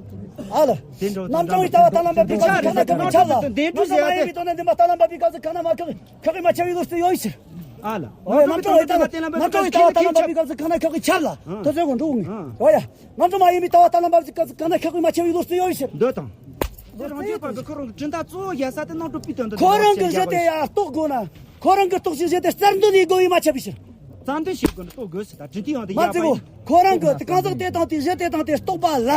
ཨ་ལ། དེ་འགྲོ་རྣམ་གྲངས་ཡི་ལྟ་བ་ལྟ་ལམ་འབད་པའི་སྐབས་སུ་ཁག་ན་ཁག་པའི་ཆ་ལ། བདེན་གྲུབ་ཟེར་ཡ་དེ། རྣམ་གྲངས་ཡིན་པའི་དོན་དང་ལྡན་པ་ལྟ་ལམ་འབད་པའི་སྐབས་སུ་ཁག་ན་མ་ཁག་ཁག་པའི་མ་ཆད་པའི་ལུགས་སུ་ཡོད་ཕྱིར། ཨ་ལ། ཨོ་ཡ། རྣམ་གྲངས་ཡི་ལྟ་བ་ལྟ་ལམ་འབད་པའི་སྐབས་སུ་ཁག་ན་ཁག་པའི་ཆ་ལ། དོ་ཚོད་གོ་འགྲོ་ངེས། ཨོ་ཡ། རྣམ་གྲངས་མ་ཡིན་པའི་ལྟ་བ་ལྟ་ལམ་འབབ་ཀྱི་སྐབས་སུ་གང་ན་ཁག་པའི་མ་ཆད་པའི་ལུགས་སུ་ཡོད་ཕྱིར། འདོད་དང་། དེ་རང་རྒྱུད་པ་གི་ཁོ་རང་གི་གྲུབ་མཐའ་གཙོ་བོ་ཡ་ས་དེ་རྣམ་གྲངས་པའི་དོན་དུ། ཁོ་རང་གི་གཞི་དེ་ཡ་རྟོགས་དགོས་ན། ཁོ་རང་གི་རྟོགས་ཤིང་གཞི་དེ་རྩལ་འདོན་ལས་དགོས་པའི་མ་ཆད་པའི་ཕྱིར། རྩལ་འདོན་བྱེད་དགོས་ན་རྟོགས་དགོས་ཟེར་ད་གྲུབ་མཐའི་དབང་དུ་མ་ཡ་མ་ཡིན། ཁོ་རང་གི་གང་ཟག་དེ་དང་དེའི་གཞི་དེ་དང་དེ་རྟོགས་པ་ལ།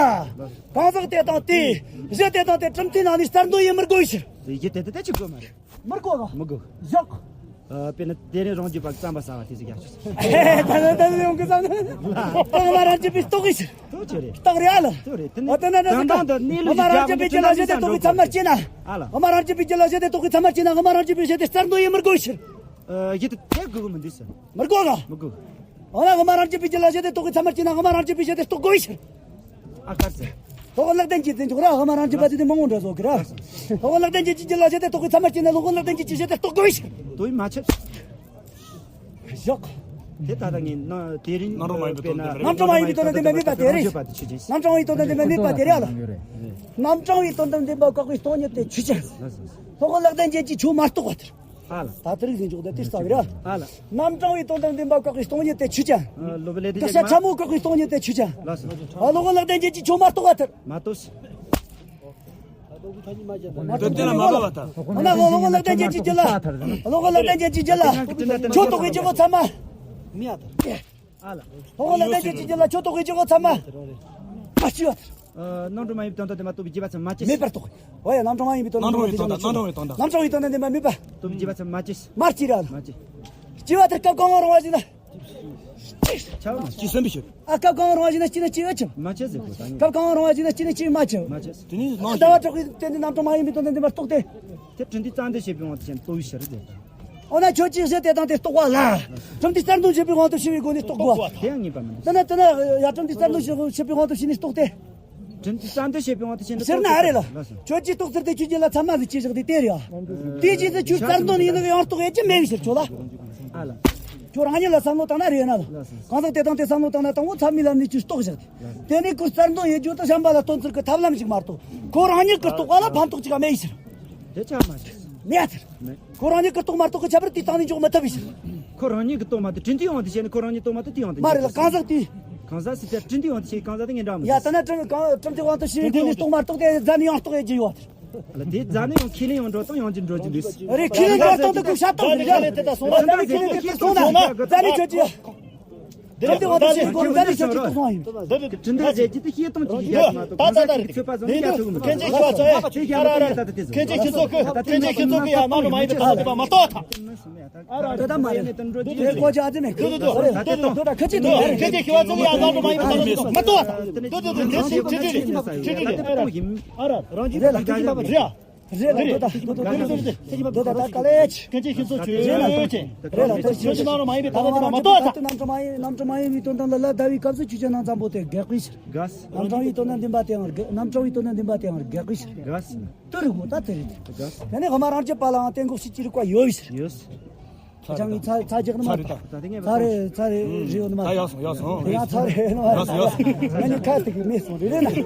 གང་ཟག་དེ་དང་དེའི་གཞི་དེ་དང་དེ་གྲུབ་མཐའི་ནང་ནས་རྩལ་འདོན་ཡེ་མི་དགོས་པའི་ཕྱིར། དེ་གཞི་དེ་དེ་ཆི་དགོས་མ་རེད། མི་དགོས་ག་མི་དགོས། ཞོག་ཨ། དཔེར་ན་དེ་རིང་རང་རྒྱུད་པ་རྩམ་པ་ཟ་བ་དེ་ཟིག་ཡག་ཤོས། ད་ད་ད་ཡོང་གི་ཙམ་ནི། ད་ང་རང་རྒྱུད་པའི་རྟོགས་གི་ཕྱིར། རྟོགས་ཆེ་རེད། རྟོགས་རེད་ཨ་ལ། རྟོགས་རེད། དེ་ནི་ཨ་དེ་ན་ད་ད་ད་ནས་ལུགས་ང་རང་རྒྱུད་པའི་རྒྱུད་ལ་གཞི་དེ་རྟོགས་གི་ཚད་མར་སྐྱེས་ན། ཨ་ལ། ང་རང་རྒྱུད་པའི་རྒྱུད་ལ་གཞི་དེ་རྟོགས་གི་ཚད་མར་སྐྱེས་ན་ང་རང་རྒྱུད་པའི་གཞི་དེ་རྩལ་འདོན་ཡེ་མི་དགོས་ཕྱིར། ཨ། གཞི་དེ་དེ་དགོས་གི་མི་འདུག་ཟེར། མི་དགོས་ག་མི་དགོས། འོ་ན་ང་རང་རྒྱུད་པའི་རྒྱུད་ལ་གཞི་དེ་རྟོགས་གི་ཚད་མར་སྐྱེས་ན་ང་རང་རྒྱུད་པའི་གཞི་དེ་རྟོགས་དགོས་ཕྱིར། ཨ་གར་ཟེར། ལྷག་པར་ལེགས་ལྡན་འབྱེད་དེ་འཇོག་ར། ཧ་མ་རང་རྒྱུད་པ་དེ་དེ་མང་བོ་འདྲ་བཟོ་གི་ར། ལྷག་པར་ལེགས་ལྡན་འབྱེད་ཀྱི་རྒྱུད་ལ་གཞི་དེ་རྟོགས་པའི་ཚད་མར་སྐྱེས་ན་ལྷག་པར་ལེགས་ལྡན་འབྱེད་ཀྱི་གཞི་དེ་རྟོགས་དགོས་ཤིང་། དོ་ཡིན་མ་ཆད། ཞོག་དེ་ལྟ་ད་ངས་ན་དེ་རིང་རྣམ་གྲངས་མ་ཡིན་པའི་དོན་དམ་དེ་མེད་པ་དེ་རེད། རྣམ་གྲངས་མ་ཡིན་པའི་དོན་དམ་དེ་མེད་པ་དེ་ཆོས་ཅན། རྣམ་གྲངས་མ་ཡིན་པའི་དོན་དམ་དེ་མེད་པ་དེ་རེད་ཨ་ལ། རྣམ་གྲངས་མ་ཡིན་པའི་དོན་དམ་དེ་མེད་པ་བཀག་པའི་སྟོང་ཉིད་དེ་ཆོས་ཅན། ལྷག་པར་ལེགས་ལྡན་འབྱེད་ཀྱི་ཆོས་མ་རྟོགས་པ་དེར། ཨ་ལ། ད་དེ་རིགས་ཟིན་ཆོག་ད་དེ་ལྟ་བུ་རེད། ཨ་ལ། རྣམ་གྲངས་མའི་དོན་དམ་བདེན་པ་བཀག་པའི་སྟོང་ཉིད་དེ་ཆོས་ཅན། ཨ། ལོ་པ་ལས་དེ་དགག་བྱ་ཆ་མོ་བཀག་པའི་སྟོང་ཉིད་དེ་ཆོས་ཅན། ལགས་སོ། ཨ། ལོ་པ་ལེགས་ལྡན་འབྱེད་ཀྱི་ཆོས་མ་རྟོགས་པ་དེར། མ་རྟོགས། མ་རྟོགས་དེ་ལ་མ་བབ་པ་དང་། ཨ་ན་ལོ་པ་ལེགས་ལྡན་འབྱེད་ཀྱི་རྒྱུད་ལ། ལོ་པ་ལེགས་ལྡན་འབྱེད་ཀྱི་རྒྱུད་ལ། ཆོས་རྟོགས་པའི་རྒྱུ་གོ་ཚད་མ། མི་ཡ་དང་། ཨ་ལ། ལྷག་པར་ལེགས་ལྡན་འབྱེད་ཀྱི་རྒྱུད་ལ་ཆོས་རྟོགས་པའི་རྒྱུ་གོ་ཚད་མ། མ་སྐྱེས་པ་དེར། ཨ། རྣམ་གྲངས་མ་ཡིན་པའི་དོན་དམ་བདེན་པ་རྟོགས་པའི་སྐྱེས་པ་ཚད་མ་མ་སྐྱེས། མེད་པར་རྟོགས། འོ་ཡ། རྣམ་གྲངས་མ་ཡིན་པའི་དོན་དམ་རྣམ་གྲངས་མ་ཡིན་པའི་དོན་དམ་རྣམ་གྲངས་མ་ཡིན་པའི་དོན་དམ་བདེན་པ་མེད་པ། རྟོགས་པའི་སྐྱེས་པ་ཚད་མ་མ་སྐྱེས། མ་སྐྱེས་ར་ལ། མ་སྐྱེས། སྐྱེས་པ་དེར་སྐབས་གང་རུང་བ་ཞིག་ན། ཆགས་མ་སྐྱེས་སེམས་པའི་ཕྱིར། ཨ། སྐབས་གང་རུང་བ་ཞིག་ན་སྐྱེས་ན་སྐྱེས་ཡོད་ཅིང་། མ་སྐྱེས་ཟེར་དགོས་ད་ནི། སྐབས་གང་རུང་བ་ཞིག་ན་སྐྱེས་ན་སྐྱེས་མ་སྐྱེས། མ་སྐྱེས། དེ་ནི་ལྟ་བ་དྲག་པོའི་སྟེང་དུ་རྣམ་གྲངས་མ་ཡིན་པའི་དོན་དམ་བདེན་པ་རྟོགས་ཏེ། དེ་གྲུབ་མཐའི་རྩ་འདོད་བྱེད་པའི་དབང་དུ་བྱས་ནས་རྟོགས་པའི་ཕྱིར་ཟེར་ད། འོ་ན་ཁྱོད་ཀྱིས་གཞི་དེ་དང་དེ་རྟོགས་པ་ལ། གྲུབ་མཐའི་རྩ་འདོད་བྱེད་པའི་དབང་དུ་བྱས་པའི་སྒོ་ནས་རྟོགས་དགོས་པ། དེ་ཡང་ངེས་པ་མིན་འདུག་དེ་ན་དེ་ན་ཡ་གྲུབ་མཐའི་རྩ་འདོད་བྱེད་པའི་དབང་དུ་བྱས་ནས་རྟོགས་ཏེ། གྲུབ་མཐའི་རྩ་འདོད་བྱེད་པའི་དབང་དུ་བྱས་ནས་ཟེར་ན་ཨ་རེད་ལ། ལགས་སོ། ཁྱོད་ཀྱིས་རྟོགས་ཚུལ་དེ་ཁྱོད་ཀྱི་ལ་ཚད་མ་ཟིག་ཅི་བཞག་དེ་དེ་རེད་ཨ། དེའི་རྗེས་སུ་ཁྱོད་རྩལ་འདོན་ཡིན་ནོ་ཡང་རྟོགས་ཡས་ཀྱི་མེད་པའི་ཕྱིར་ཁྱོད་ལ། ཨ་ལ། ཁྱོད་རང་ཉིད་ལ་བསམ་བློ་བཏང་ན་རེད་ན་ལ། ལགས་སོ། གང་ཟག་དེ་དང་དེ་བསམ་བློ་བཏང་ན་དང་པོ་ཚད་མའི་ལམ་ནས་ཁྱོད་རྟོགས་བཞག་དེ། དེ་ནས་ཁོ་རྩལ་འདོན་ཡེད་རྒྱུ་དང་གཞན་པ་ལ་སྟོན་ཚུལ་གྱི་ཐབས་ལམ་ཞིག་མ་གཏོགས་ཁོ་རང་ཉིད་ཀྱི་རྟོགས་པ་ལ་ཕན་ཐོགས་ཅིག་མེད་པའི་ཕྱིར། དེ་ཆགས་མ་ཆགས། མེད་ཨ་ཐལ། མེད། ཁོ་རང་ཉིད་ཀྱི་རྟོགས་མ་རྟོགས་ཀྱི་ཁྱད་པར་དེའི་སྟེང་ནས་འཇོག་མི་ཐུབ་པའི་ཕྱིར། ཁོ་རང་ཉིད་ཀྱི་རྟོགས་མ་དེ་གྲུབ་མཐའི་དབང་དུ་བྱས་ནས་ཁོ་རང་ཉིད་རྟོགས་མ་དེ་དེའི་དབང་དུ། མ་རེད་ལ། གང་ཟག་དེའི། གང་ཟག་ཟེར་དེ་གྲུབ་མཐའི་དབང་དུ་བྱས། གང་ཟག་དེ་ངས་འདྲ་མི་ཡ་འདུག་ད་ན་གྲུབ་གང་གྲུབ་མཐའི་དབང་དུ་བྱས་པའི་སྒོ་ནས་རྟོགས་མ་རྟོགས་དེ་རྫ་ནས་ཡང་རྟོགས་ཡས་ཀྱི་ཡོད། ལ་དེ་རྫ་ནས་ཡང་ཁས་ལེན་ཡང་འགྲོ་སྟངས་ཡང་ཅིག་འགྲོ་རྒྱུ་འདུག་རེད། ཁས་ལེན་འགྲོ་སྟངས་དེ་ཁོ་བཤད་སྟངས་རེད། རྫ་ནས་དེ་ལྟ་སོང་ན་རྫ་ནས་ཁས་ལེན་དེ་སོང་ན་རྫ་ནས་ཁྱོད་ཀྱི། དེ་རིང་དེ་བ་དེ་ཞིག་གོ་རུ་ད་ནི་ཆོག་ཆོག་ཏུ་སོང་ཡིན། དེ་དེ་དེ་འདྲ་ཟེར་གྱི་དེ་ཤེས་སྟངས་ཀྱི་ཡ་མ་གཏོགས་ད་ད་ད་ཚོད་པ་བཟོ་ནི་ཡ་ཚོད་མི་འདུག་མཁན་ཆེན་ཞི་བ་ཚོ་ཡ། ད་ད་ད་མཁན་ཆེན་ཞི་ཚོ་ཁུ་མཁན་ཆེན་ཞི་ཚོ་ཁུ་ཡ་ནང་དུ་མ་ཡིན་པའི་ཐ་ཚོད་པ་མ་གཏོགས་ད། ད་ད་མ་ཡིན། དེ་ཀོ་ཅི་ཨ་ཙི་མེད། དེ་དེ་དེ་ཁ་ཅིག་དེ་མ་རེད། མ་གཏོགས་ད། དེ་དེ་དེ་དེ་ཁ་ཅིག་དེ་མ་རེད། ཨ་ར་རང་ཅི་ད་ད་ཁ་ཅིག་མ་རེད། རེད་ལ། དོ་ད་དོ་ད་དཀའ་ལས་ཆེ། སྐད་ཆ་ཤེས་ཚོ་ཆོས་ཆོས་ཆེ། རེད་ལ། དོ་ཆོས་ཆོས་ནང་རུ་མ་ཡིན་པའི་ད་ལྟ་དེ་མ་གཏོགས་ད། རྣམ་གྲངས་མ་ཡིན། རྣམ་གྲངས་མ་ཡིན་པའི་དོན་དམ་ལ་ལ་བཟླ་བའི་སྐབས་སུ་ཆོས་ཅན་ནང་ཙམ་པོ་དེ་དགག་པའི་ཕྱིར། དགག་རྣམ་གྲངས་ཡིན་དོན་དམ་བདེན་པ་དེའང་དགག་རྣམ་གྲངས་ཡིན་དོན་དམ་བདེན་པ་དེའང་དགག་པའི་ཕྱིར། དགག་དོ་རུ་གོ་ད་དེ་རེད། དགག་དེ་ནས་ཧ་མ་རང་རྒྱུད་པ་ལའང་གཏན་འགོག་བྱེད་ཀྱི་རིགས་པ་ཡོད་པའི་ཕྱིར། ཡོད། ཁྱེད་ཚང་གི་ཚ་ཚ་རྒྱག་ནི་མ་རེད། ད་ད་དེ་ངས་ཚ་རེད་ཚ་རེད་རེད་ཡོད་ནི་མ་ད་རེད། ཡག་སོང་ཡག་སོང་། དེ་ཡང་ཚ་རེད་ནི་མ་རེད། ཡག་སོང་ཡག་སོང་། ང་ནི་ཁ་ཐུག་གི་མེད་སོང་རེད་རེད་ན།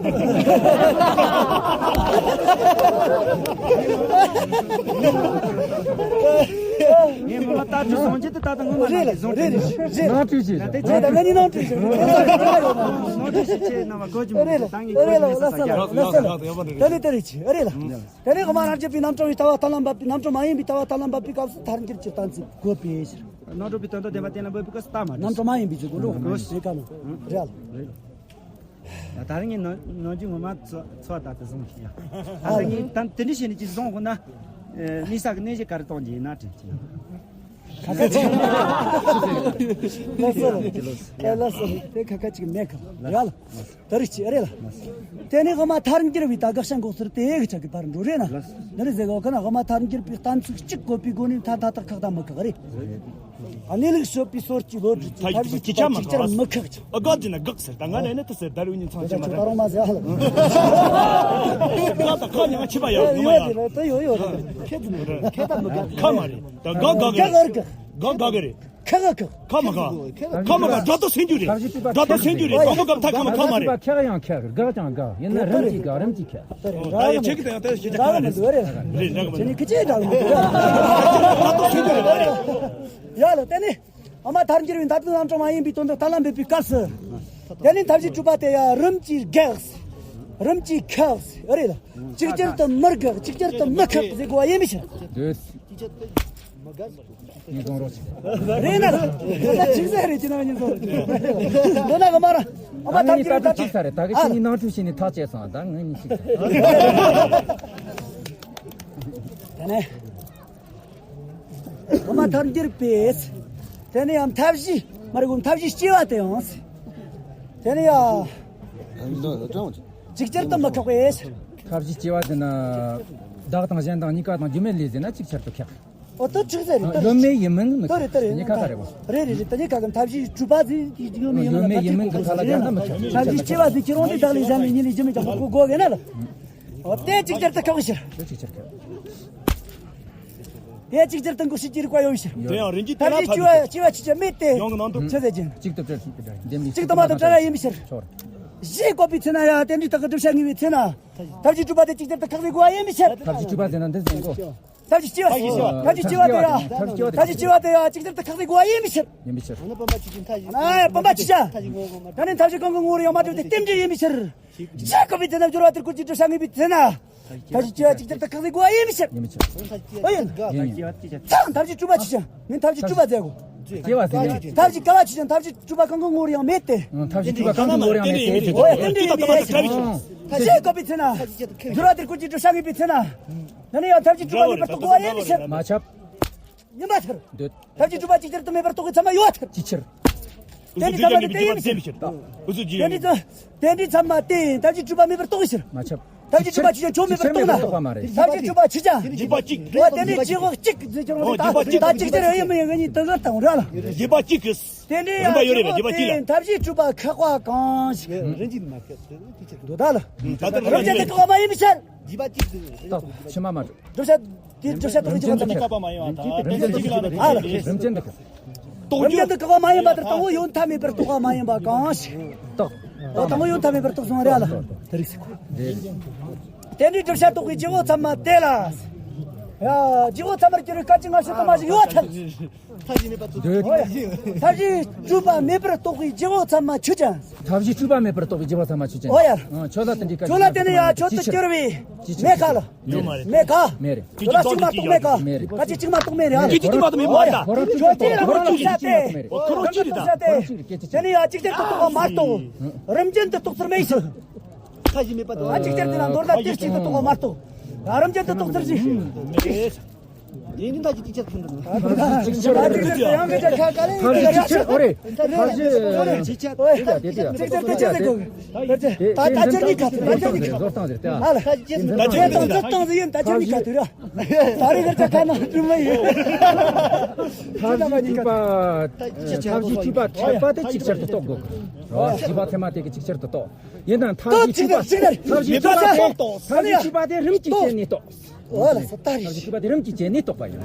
ངས་ངོ་མ་ལྟ་ཅི་སོང་ཅི་ད་ད་ད་ངོ་མ་རེད་ལ་ལ་བཟུང་རེད་རེད་རེད། ནང་ཁྲིད་བྱས། ད་དེ་ད་ད་ང་ནི་ནང་ཁྲིད་བྱས། ནང་ཁྲིད་བྱས་ཆེ་ན་མ་གོ་ཅི་མ་རེད་ལ་ད་ངས་གོ་རེད་ཅི་ལ་མེད་ལ་ས་ས་ལ་ལ་ས་ལ་ད་ལེ་ད་ལེ་བྱས་རེད་ལ། དེ་ནས་དབུ་མ་རང་རྒྱུད་པའི་རྣམ་གྲངས་པའི་ལྟ་བ་ཐར་ལམ་འབབ་པའི་རྣམ་གྲངས་མ་ཡིན་པའི་ལྟ་བ་ཐར་ལམ་འབབ་པའི་སྐབས་སུ་ཐལ་འགྱུར་གྱི་གཏན་ཚིགས་དགོས་པའི་ཕྱིར། རྣམ་གྲངས་པའི་དོན་དུ་བདེན་པ་གཏན་ལ་འབེབས་པའི་སྐབས་སུ་རྟགས་མ་རེད། རྣམ་གྲངས་མ་ཡིན་པའི་ཚིག་གོ་འགྲོ་དགོས་ཞེས་བཀའ་གནང་། རེད་ལ། ད་ད་རིང་ངས་ནང་ནང་རྒྱུ་ངོ་མ་ཚོ་ཚོ་ད་དུ་བཟུང་ཞིག་ཡ། ད་ད་ངས་ད་དེ་འདྲ་བྱས་ནས་ཅིག་བཟུང་དགོས་ན། ཨེ་དམིགས་བསལ་གྱི་གནས་གཞི་ག་རེ་གཏོང་རྒྱུ་ཡིན་ན་དྲན་གྱི་ཡོད། ཁ་ཁ་ཅིག་ལགས་སོ་ལགས་སོ་དེ་ཁ་ཁ་ཅིག་མེད་ཁ་ཡ་ལ། ད་རེས་ཅི་ཨེ་རེད་ལ། དེ་ནས་དབུ་མ་ཐལ་འགྱུར་བའི་ད་དགག་བྱ་འགོག་ཚུལ་དེ་གི་ཆ་གི་བར་འགྲོ་རེད་ན། འདི་རེད་ཟེར་གོ་ཁ་ན་དབུ་མ་ཐལ་འགྱུར་བའི་གཏན་ཚིགས་གཅིག་བཀོད་པའི་སྒོ་ནས་མཐའ་མཐའ་དག་ཁག་དང་མི་ཁག་རེད། གནས་ལུགས་བཤད་པའི་སོར་གྱི་ལོ་རྒྱུས་ཀྱི་ཐབས་ཤེས་ཅི་ཆ་མི་ཁག་རེད། ཨ་དགག་ཅི་ན་དགག་ཟེར་ད་ང་ལས་ནི་དེ་ཟེར་ད་རུ་ཉིན་ཚང་ཅི་མ་རེད། ད་རུང་མ་ཟེར་ཨ་ལ། དགག་ད་ཁ་ཉང་ཆི་པ་ཡ་ཡོད་ཡོད་རེད། ད་ཡོད་ཡོད་རེད། ཁ་མ་རེད། ད་དགག་དགག་གི་རེད། དགག་དགག་གི་རེད། ཁ་ག་ཁ། ཁ་མ་ཁ། སྒྲ་དོ་སེང་རྒྱུ་རེད། སྒྲ་དོ་སེང་རྒྱུ་རེད། ཁ་མ་ཁ་ཐ་ཁ་མ་ཁ་མ་རེད། ཁ་ཡང་ཁ་རེད། དགག་ཀྱང་དགག་ཡིན་ན་རིམ་གྱིས་དགག་རིམ་གྱིས་ཁ། ད་ཡ་ཆེ་གི་ད་ཡང་ད་ཞེ་ཆ་ཁ་རེད། རེད་རེད་རེད། ཁྱེད་ནི་ཁི་ཆེ་འདྲ་མི་འདུག་སྒྲ་དོ་སེང་རྒྱུ་རེད་རེད། ཡ་ལ་དེ་ནི་དབུ་མ་ཐལ་འགྱུར་བའི་མཐར་ཐུག་རྣམ་གྲངས་མ་ཡིན་པའི་དོན་དུ་ཐར་ལམ་འབེབས་པའི་སྐབས་སུ། དེ་ནི་ཐབས་ཤེས་དྲུག་པ་དེ་ཡང་རིམ་གྱིས་དགག་རིམ་གྱིས་ཁ་རེད་ལ། ཅིག་ཅར་དུ་མི་དགག་ཅིག་ཅར་དུ་མི་ཁ་ཟེར་དགོས་པ་ཡིན་མི་ཤེས། ཉིས་སྟོང་རོགས་ཆེ། རེད་ན་ལ། ད་ཅིག་ཟེར་རེད་ཅི་ན་ཉིས་སྟོང་། འདི་ན་ག་མ་ར། ཨ་མ་ཐར་གྱི་རེད་ད་ཅིག་ས་རེད། ད་གི་ཨ་ཕྱི་ནི་ནང་ཁྲུས་ཤིག་ནི་ཐག་བཅད་སོང་། ད་ངས་ཉིས་ཤིག་ས་རེད། དེ་ནས། ཨ་མ་ཐལ་འགྱུར་པས། དེ་ནས་ཡང་ཐབས་ཤེས་མ་རེད་གོ། ཐབས་ཤེས་སྐྱེ་བ་དེ་ཡང་། དེ་ནས་ཡང་། ཅིག་ཅར་དུ་མི་ཁག་པས། ཐབས་ཤེས་སྐྱེ་བ་དེ་ན། བདག་དང་གཞན་དང་གཉིས་ཀ་དང་རྒྱུ་མེད་ལས་ཟེར་ན་ཅིག་ཅར་དུ་ཁག་ཨོ་ད་ཅིག་ཟེར་རེད། ཡོད་མེད་ཡིན་མིན་མི་ད་རེད་ད་རེད། གཉིས་ཀ་ད་རེད་བ། རེད་རེད་རེད། ད་གཉིས་ཀ་གི་ཐབས་ཤེས་གྲུབ་པ་ཟེར་ཡོད་མེད་ཡིན་མིན་ཡོད་མེད་ཡིན་མིན་གི་ཐ་ལ་རྒྱག་ན་མི་ཁྱབ། ཐབས་ཤེས་སྐྱེ་བ་ཟེར་ཁྱེད་རང་དེ་བདག་ལས་གཞན་ལས་གཉིས་ལས་རྒྱུ་མེད་ཀྱང་གོ་དགོས་གི་ན་ལ། ཨོ་དེ་ཅིག་ཅར་དུ་ཁག་པོ་ཕྱིར། དེ་ཅིག་ཅར་དུ་ཁག་དེ་ཅིག་ཅར་དུ་འགོག་བྱེད་ཀྱི་རིགས་པ་ཡོད་ཕྱིར། དེ་ཡང་རིན་གྱིས་དེ་ལ་ཐབས་ཤེས་སྐྱེ་བ་སྐྱེ་བ་ཆུ་ཆ་མེད་དེ། ཡོང་གི་ནང་དུ་ཆུ་ཟེར་གྱི། གཅིག་ཏུ་བྲལ་ཞིང་དེ་འདྲ་ཡིན་པའི་ཕྱིར། གཅིག་ཏུ་མ་ཏུ་བྲལ་ཡིན་པའི་ཕྱིར། ཞེས་བཀོད་པའི་ཚེ་ན་ཡང་དེ་འདྲའི་དག་གི་བསྒྲུབ་བྱ་ངེས་པའི་ཚེ་ན། ཐབས་ཤེས་གྲུབ་པ་དེ་ཅིག་ཅར་དུ་ཁག་ཟེར་དགོས་པ་ཡིན་པའི་ཕྱིར། ཐབས་ཤེས་གྲུབ་པ་ཟེར་ན་འདི་ཟེར་གོ། ཐབས་ཤེས་སྐྱེ་བ་ཞིག་ཐབས་ཤེས་སྐྱེ་བ་དེ་ཡང་། ཐབས་ཤེས་སྐྱེ་བ་དེ་ཡང་ཅིག་ཅར་དུ་ཁག་ཟེར་དགོས་པ་ཡིན་པའི་ཕྱིར། ཡིན་པའི་ཕྱིར། ཨ་ན་ཡ་བུམ་པ་ཆུ་ཆ། ད་ནི་ཐབས་ཤེས་གང་གི་ངོ་བོར་ཡང་མ་གྲུབ་སྟེ་རྟེན་འབྲེལ་ཡིན་པའི་ཕྱིར། ཅི་བཀོད་པའི་དེ་རྣམས་སྦྱོར་བ་དེར་བཀོད་ཀྱི་བསྒྲུབ་བྱ་ངེས་པའི་ཚེ་ན། ཐབས་ཤེས་སྐྱེ་བ་ཅིག་ཅར་དུ་ཁག་ཟེར་དགོས་པ་ཡིན་མི་ཤེས། ཡིན་མི་ཤེས། ཨོ་ཡིན། ཡིན་ཡིན། ཚང་ཐབས་ཤེས་གྲུབ་པ་ཆུ་ཆ། ངས་ཐབས་ཤེས་གྲུབ་པ་ཟེར་གོ། སྐྱེ་བ་ཟེར་ཡིན། ཐབས་ཤེས་ཀ་བ་ཆུ་ཆ། ཐབས་ཤེས་གྲུབ་པ་གང་གི་ངོ་བོར་ཡང་མེད་དེ། ཐབས་ཤེས་གྲུབ་པ་གང་གི་ངོ་བོར་ཡང་མེད་དེ། ཨོ་ཡ་རྟེན་འབྲེལ་ཡིན་པའི་ཕྱིར། ཅི་བཀོད་པའི་ཚེ་ན། སྦྱོར་བ་དེར་བཀོད་ཀྱི་བསྒྲུབ་བྱ་ངེས་པའི་ཚེ་ན། ད་ནི་ཡང་ཐབས་ཤེས་གྲུབ་པ་མེད་པར་རྟོགས་དགོས་པ་ཡིན་མི་ཤེས། མ་ཁྱབ། ཡིན་པ་ཐལ། འདོད། ཐབས་ཤེས་གྲུབ་པ་ཅིག་ཅར་དུ་མེད་པར་རྟོགས་པའི་ཚད་མ་ཡོད་པ་ཐལ། ཅིའི་ཕྱིར། དེ་འདྲའི་ཚད་མ་དེ་ཡིན་པའི་ཕྱིར། དེ་འདྲའི་ཚད་དེ་འདྲའི་ཚད་མ་དེ་ཡིན་ཐབས་ཤེས་གྲུབ་པ་མེད་པར་རྟོགས་པའི་ཕྱིར། མ་ཁྱབ། ཐབས་ཤེས་གྲུབ་པ་ཅིག་ཀྱང་ཁྱོད་མེད་པར་རྟོགས་ན། ཐབས་ཤེས་གྲུབ་པ་ཆུ་ཆ། འཇིགས་པ་གཅིག་འོ་དེ་ནི་འཇིགས་པ་གཅིག་ཟེར་ཀྱང་འོ་འཇིགས་པ་གཅིག་ད་ཅིག་ཅར་ཡིན་མིན་ཡིན་ངེས་ནི་དེ་གར་དང་ར་ལ། འཇིགས་པ་གཅིག་གིས། དེ་འདྲའི་རིམ་པ་ཡོད་རེད་ལ། འཇིགས་པ་གཅིག་ལ། ཐབས་ཤེས་གྲུབ་པ་ཁག་པ་གང་ཞིག་རིན་གྱིས་མ་ཁྱབ་ཟེར་ནི་དེ་ཕྱིར། འདོད་ད་ལ། ད་ལྟ་རིམ་བྱེད་དེ་ཁག་པ་མ་ཡིན་པའི་ཕྱིར། འཇིགས་པ་གཅིག་ཟེར་ནི་རྟགས་ཕྱི་མ་མ་གྲུབ། བསྒྲུབ་བྱ་དེ་བསྒྲུབ་བྱ་རྟོགས་པའི་འཇིགས་པ་ཙམ་མེད། རིམ་བྱེད་དུ་ཁག་པ་མ་ཡིན་པ་དང་། རིམ་བྱེད་དུ་ཁག་པ་མ་ཡིན་པ་དེར་དང་པོ་ཡོད་མཐའ་མེད་པར་རྟོགས་པ་མ་ཡིན་པ་གང་ཞིག་རྟོགས། དང་པོ་ཡོད་མཐའ་མེད་པར་རྟོགས་སོང་རེད་ལ། དེ་རིགས་སུ། དེ་འདྲའི་བསྒྲུབ་བྱ་རྟོགས་པའི་རྗེས་འོག་ཚད་མ་དེ་ལ། ཡ། རྗེས་འོག་ཚད་མར་གྱུར་པའི་སྐད་ཅིག་སྔ་ཕྱི་དུ་མ་ཞིག་ཡོད་ཐལ། འདོད། ཐབས་ཤེས་གྲུབ་པ་མེད་པར་རྟོགས་པའི་རྗེས་འོག་ཚད་མ་ཆོས་ཅན། ཐབས་ཤེས་གྲུབ་པ་མེད་པར་རྟོགས་པའི་རྗེས་འོག་ཚད་མ་ཆོས་ཅན། འོ་ཡ། ཁྱོད་ལ་དེ་འདྲའི་སྐད་ཁྱོད་ལ་དེ་ནི་ཡ་ཁྱོད་དུ་གྱུར་པའི་མེད་ག་ལ། ཡོད་མ་རེད། མེད་ག་མེད་རེད། ཁྱོད་ལ་གཅིག་མ་གཏོགས་མེད་ག་མེད་རེད། ཁ་ཅིག་གཅིག་མ་གཏོགས་མེད་རེད། ཁྱོད་ཀྱིས་གཅིག་མ་གཏོགས་མེད་མ་རེད་ད། ཁོ་རང་ཁྱོད་ཀྱིས་ཁོ་རང་ཁྱོད་ཀྱིས་གཅིག་མ་གཏོགས་མེད་རེད། ཁོ་རང་ཁྱོད་ཀྱིས་ད། དེ་ནི་ཡ་གཅིག་དེར་ཏོག་ཏོག་མ་གཏོགས། རིམ་ཅན་དུ་རྟོགས་ཚུལ་མེད་ཤིང་། ཁ་ཞིག་མེད་པ་དང་། ཨ་གཅིག་ཅར་དེ་ན་མདོར་ན་དེར་གཅིག་ཏུ་རྟོགས་པ་མ་གཏོགས། རིམ་ཅན་དུ་རྟོགས་ཚུལ་ཞིག་དེ་ནི་ད་ཅི་གཅིག་ཅར་ཁྱོད་འདི་ནི། ད་ཅི་ཅར་ཡང་མེད་ཅར་ཁ་ག་ལེ། ཐབས་ཤེས་གཅིག་ཅར་ཨོ་རེད། ཐབས་ཤེས་ཨོ་རེད། གཅིག་ཅར་ཨོ་རེད། དེ་དེ་ཡ། གཅིག་ཅར་དེ་ཅར་ཟེར་དགོས། ད་ད་ཅར་ནི་ཁ་ད་ཅར་ནི་ཁ། བཟོ་སྟངས་རེད་ད། ཨ་ལ། ད་ཅར་ནི་ཁ་ད་ཅར་ནི་ཁ་དུ་ར། ད་རེ་གར་ཅར་ཁ་ན་དུ་མ་ཡོད། ཐབས་ཤེས་གཅིག་པ། ཐབས་ཤེས་གཅིག་པ་ཁྱད་པར་དེ་གཅིག་ཅར་དུ་རྟོགས་དགོས། རོ་གཅིག་པ་ཐེ་མ་དེ་གི་གཅིག་ཅར་དུ་རྟོགས། ཡིན་ནའང་ཐབས་ཤེས་གཅིག་པ། ཐབས་ཤེས་གཅིག་པ་དེ། ཐབས་ཤེས་གཅིག་པ་དེ་རིམ་གྱིས་བྱས་ནས་རྟོགས། འོ་ལ་ས་ལྟ་རེ། ཐབས་ཤེས་གཅིག་པ་དེ་རིམ་གྱིས་བྱས་ནས་རྟོགས་པ་ཡིན།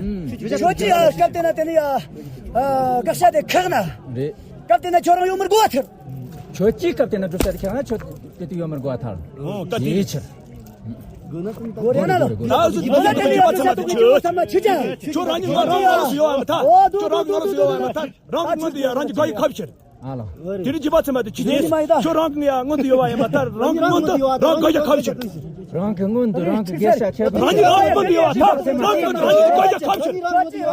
ཕྱིར། ཁྱོད་ཀྱིས་ཡ་སྐབས་དེ་ན་དེ་ནི་ཡ། ཨ། དགག་བྱ་དེ་ཁག་ན། རེད། སྐབས་དེ་ན་ཁྱོད་རང་ཡོད་མི་དགོས་པ་ཐལ། ཁྱོད་ཀྱིས་སྐབས་དེ་ན་སྒྲུབ་བྱ་དེ་ཁག་ན་ཁྱོད་དེ་དུས་ཡོད་མི་དགོས་པ་ཐལ། ཨོ། ད་དེ་ཡིན་ཕྱིར། དགོས་རེད་ན་ལ། ད་གཟོད་དེ་དགག་བྱ་དེ་ཡ་ཁྱོད་ཚང་མ་ཁྱོད་ཀྱང་། ཁྱོད་རང་ཉིད་ང་རང་ང་རང་སུ་ཡོད་པ་མ་ཐལ། ཁྱོད་རང་ང་རང་སུ་ཡོད་པ་མ་ཐལ། རང་གི་སྔོན་དུ་ཡ་རང་གི་དགག་བྱ་ཁ་ཕྱིར། ཨ་ལ། དེ་རིང་རྗེ་བཙུན་མ་དེ་ཇི་སྙེད་ཁྱོད་རང་གི་ཡ་སྔོན་དུ་ཡོད་པ་ཡིན་པ་ལྟར་རང་གི་སྔོན་དུ་རང་དགག་བྱ་ཁ་ཕྱིར། རང་གི་སྔོན་དུ་རང་གི་དགག་བྱ་ཁ་ཕྱིར། རང་ཉིད་རང་གི་སྔོན་དུ་ཡོད་པ་ལྟར་རང་གི་སྔོན་དུ་རང་ཉིད་ཀྱི་དགག་བྱ་ཁ་ཕྱིར། དེ་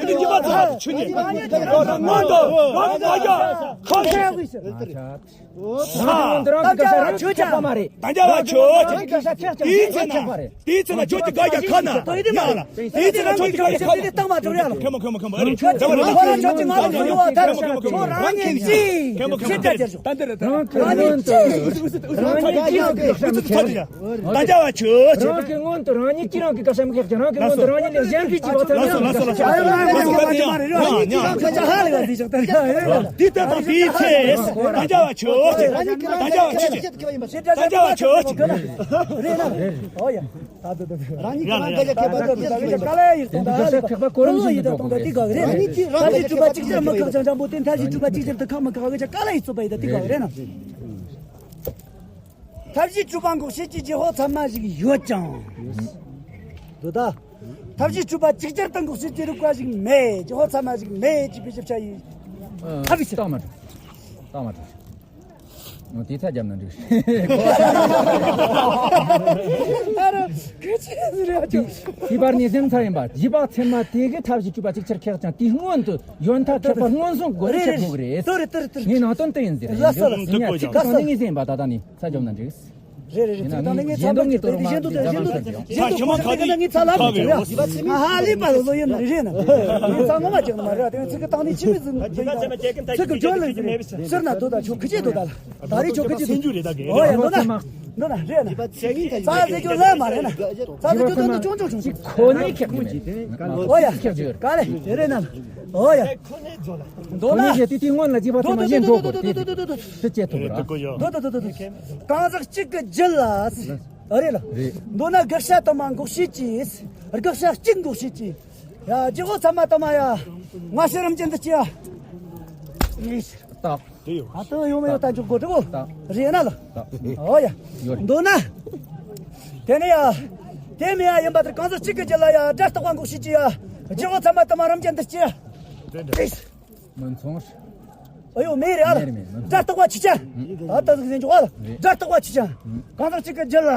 རིང་རྗེ་བཙུན་མ་དེ་ཁྱོད་ཉིད་རང་གི་སྔོན་དུ་རང་གི་དགག་བྱ་ཁ་ཕྱིར། རང་གི་སྔོན་དུ་རང་གི་དགག་བྱ་ཁ་ཕྱིར། ད་ལྟ་བ་ཁྱོད་ཀྱང་། ད་ལྟ་བ་ཁྱོད་ཀྱང་། དེའི་ཚེ་ན། དེའི་ཚེ་ན་ཁྱོད་ཀྱི་དགག་བྱ་ཁ་ན། ཡ་ལ། དེའི་ཚེ་ན་ཁྱོད་ཀྱི་དགག་བྱ་ཁ་ན། ཁེ་མོ་ཁེ་མོ་ཁེ་མོ། ཨ་རེ། ཁྱོད་ཀྱི་ཁོ་རང་ཁྱོད་ཀྱི་ང་ལ་ཡོད་པ་ཐལ། ཁོ་རང་ཉིད་ཀྱིས། ཁེ་མོ་ཁེ་མོ། ཁྱེད་ཀྱང་རྒྱལ་ཤོག་ད་འདི་རེད། ད་རང་གི་སྔོན་དུ་རང་ཉིད་ཀྱིས་རང་གི་དགག་བྱ་མི་ཁེགས་ཀྱང་། ད་ལྟ་བ་ཁྱོད་ཀྱིས། རང་གི་སྔོན་དུ་རང་ཉིད་ཀྱིས་རང་གི་དགག་བྱ་མི་ཁེགས་ཀྱང་། རང་གི་སྔོན་དུ་རང་ཉིད་ལས་གཞན་པའི་སྐྱེ་བ་ཐམས་ཅད། ལགས་སོ་ལགས་སོ་ལགས་སོ། འདི་ལྟ་དང་དེའི་ཚེ། ད་ལྟ་བ་ཁྱོད་ཀྱིས། ད་ལྟ་བ་ཁྱོད་ཀྱིས། རེད་ན། ཨོ་ཡ། ད་དུ་དུ། རང་ཉིད་ཀྱིས་རང་དགག་བྱ་ཁེགས་པ་དགག་བྱ་དགག་བྱ་ཀ་ལ་ཡིག་དང་ད་ལ་ཡིག་དང་ད་དེ་དགག་རེད། རང་ཉིད་ཀྱིས་རང་དགག་བྱ་ཁེགས་པ་དགག་བྱ་ཀ་ལ་ཡིག་དང་ད་ལ་ཡིག་དང་། ཐབས་ཤེས་གྲུབ་པ་གཅིག་ཅར་མི་ཁེགས་ཀྱང་། འཇམ་པོ་དེ་ཐབས་ཤེས་གྲུབ་པ་གཅིག་ཅར་དུ་ཁག་མི་ཁེགས་པ་གི་ཀ་ལ་ཡིག་རྩོད་པ་ཡིན་ད་དེ་དགག་རེད་ན། ཐབས་ཤེས་གྲུབ་པ་འགོག་བྱེད་ཀྱི་རྗེས་དཔག་ཚད་མ་ཞིག་ཡོད་ཀྱང་། འདོད་ད། ཐབས་ཤེས་གྲུབ་པ་གཅིག་ཅར་དུ་འགོག་བྱེད་ཀྱི་རིགས་པ་ཞིག་མེད། རྗེས་དཔག་ཚད་མ་ཞིག་མེད་ཅེས་པའི་ཞིབ་ཆ་ཡིན། ཐབས་ཤེས་རྟགས་མ་གྲུབ། རྟགས་མ་གྲུབ། འོ་དེ་ཚ་རྒྱབ་ན་འགྲིག་ཨ་རོ། ཁྱི་ཆེ་ཟིག་རེད་ཨ་ཅོ། བྱིས་པར་ནི་སེམས་ཚ་ཡིན་པ། བྱིས་པ་ཚད་མ་དེ་གི་ཐབས་ཤེས་གྲུབ་པ་གཅིག་ཅར་ཁེགས་ཀྱང་། དེའི་སྔོན་དུ་ཡོན་ཐབས་ཁེགས་པ་མངོན་སུམ་སྒོ་ནས་ཁྱེར་དགོས་ཀྱི་རེད། ངས་ནང་དོན་དེ་ཡིན་ཟེར། ལགས་སོ་ལགས་སོ། ཉིན་གཅིག་གི་སྟེང་ནས་ངས་ཟེར་ཡིན་པ་ད་ལྟ་ནི་ཚ་རྒྱབ་ན་འགྲིག་རེད་རེད་རེད། ཡིན་ན་ཚིག་དང་ནི་ངས་ཚ་ལམ་ཟེར་དེ་གཞན་དུ་དེ་གཞན་དུ་དེ་གཞན་དུ་ཁ་ཟེར་དེ་ནི་ངས་ཚ་ལམ་ཟེར་ཡ། ང་ཧ་ལས་པ་ལོ་ལོ་ཡོད་ནི་རེད་ན། ངས་ཚ་ངོ་མ་ཅིག་ནི་མ་རེད། དེ་ཚིག་གི་སྟེང་ནི་ཆི་མི་ཟིན་ཚིག་གི་འཇོན་ལ་ཟེར་ཟེར་ན་དོ་ད་ཆོ་ཁི་ཆེ་དོ་ད་ལ་ད་རེས་ཆོ་ཁི་ཆེ་དོ། ཨོ་ཡ་འདོད་ན་འདོད་ན་རེད་ན། ཚ་ཟེར་རྒྱུ་ལ་མ་རེད་ན། ཚ་ཟེར་རྒྱུ་དོན་དུ་ཆུང་ཆུང་ཆུང་ཆུང་། ཁོ་ནི་ཁེགས་མི་ཅི། ཨོ་ཡ་ག་ལེ་རེད་ན། ཨོ་ཡ། འདོད་ན། ཁོ་ནི་ཞེས་དུས་དེའི་སྔོན་ལ་བྱིས་པ་ཚད་མ་གཞན་འགོག་དགོས་ཏེ། དེ་སྐྱེ་ཐུབ་པ་རེད། དོ་དོ་དོ་དོ་དོ། གང་ཟག་གཅིག་གི་རྒྱུད་ལ། ཨ་རེད་ལ། རེད། མདོར་ན་དགག་བྱ་དུ་མ་འགོག་བྱེད་ཀྱི། དགག་བྱ་གཅིག་འགོག་བྱེད་ཀྱི། ཡ་རྗེས་དཔག་ཚད་མ་དུ་མ་ཡ། མངོན་ཤེས་རང་རྒྱུད་དུ་སྐྱེ་བ། རྟགས། དེ་ཡོད། ཨ་དོ་ཡོང་མེད་ཡོད་ད་འཇུག་དགོས་དྲི་བོ། རྟགས། རེད་ན་ལ། རྟགས། ཨོ་ཡ། ཡོད་རེད། མདོར་ན། དེ་ནས་ཡ། དེ་མིན་ཡ་ཡིན་པ་དེར་གང་ཟག་གཅིག་གི་རྒྱུད་ལ་ཡ་དགྲ་བཏགས་པ་འགོག་བྱེད་ཀྱི་ཡ། རྗེ་བོ་ཚད་མ་དུ་མ་རིམ་གྱིས་འདི་སྐྱེ། མི་མཚུངས། ཨ་ཡོ་མེ་རེད་ཨ། མེ་རེད་མེ་རེད། དགྲ་བཏགས་པ་ཆི་ཆ། ཨ་ད་ཟིག་ཟིན་ཆོག་ཨ། དགྲ་བཏགས་པ་ཆི་ཆ། གང་ཟག་གཅིག་གི་རྒྱུད་ལ།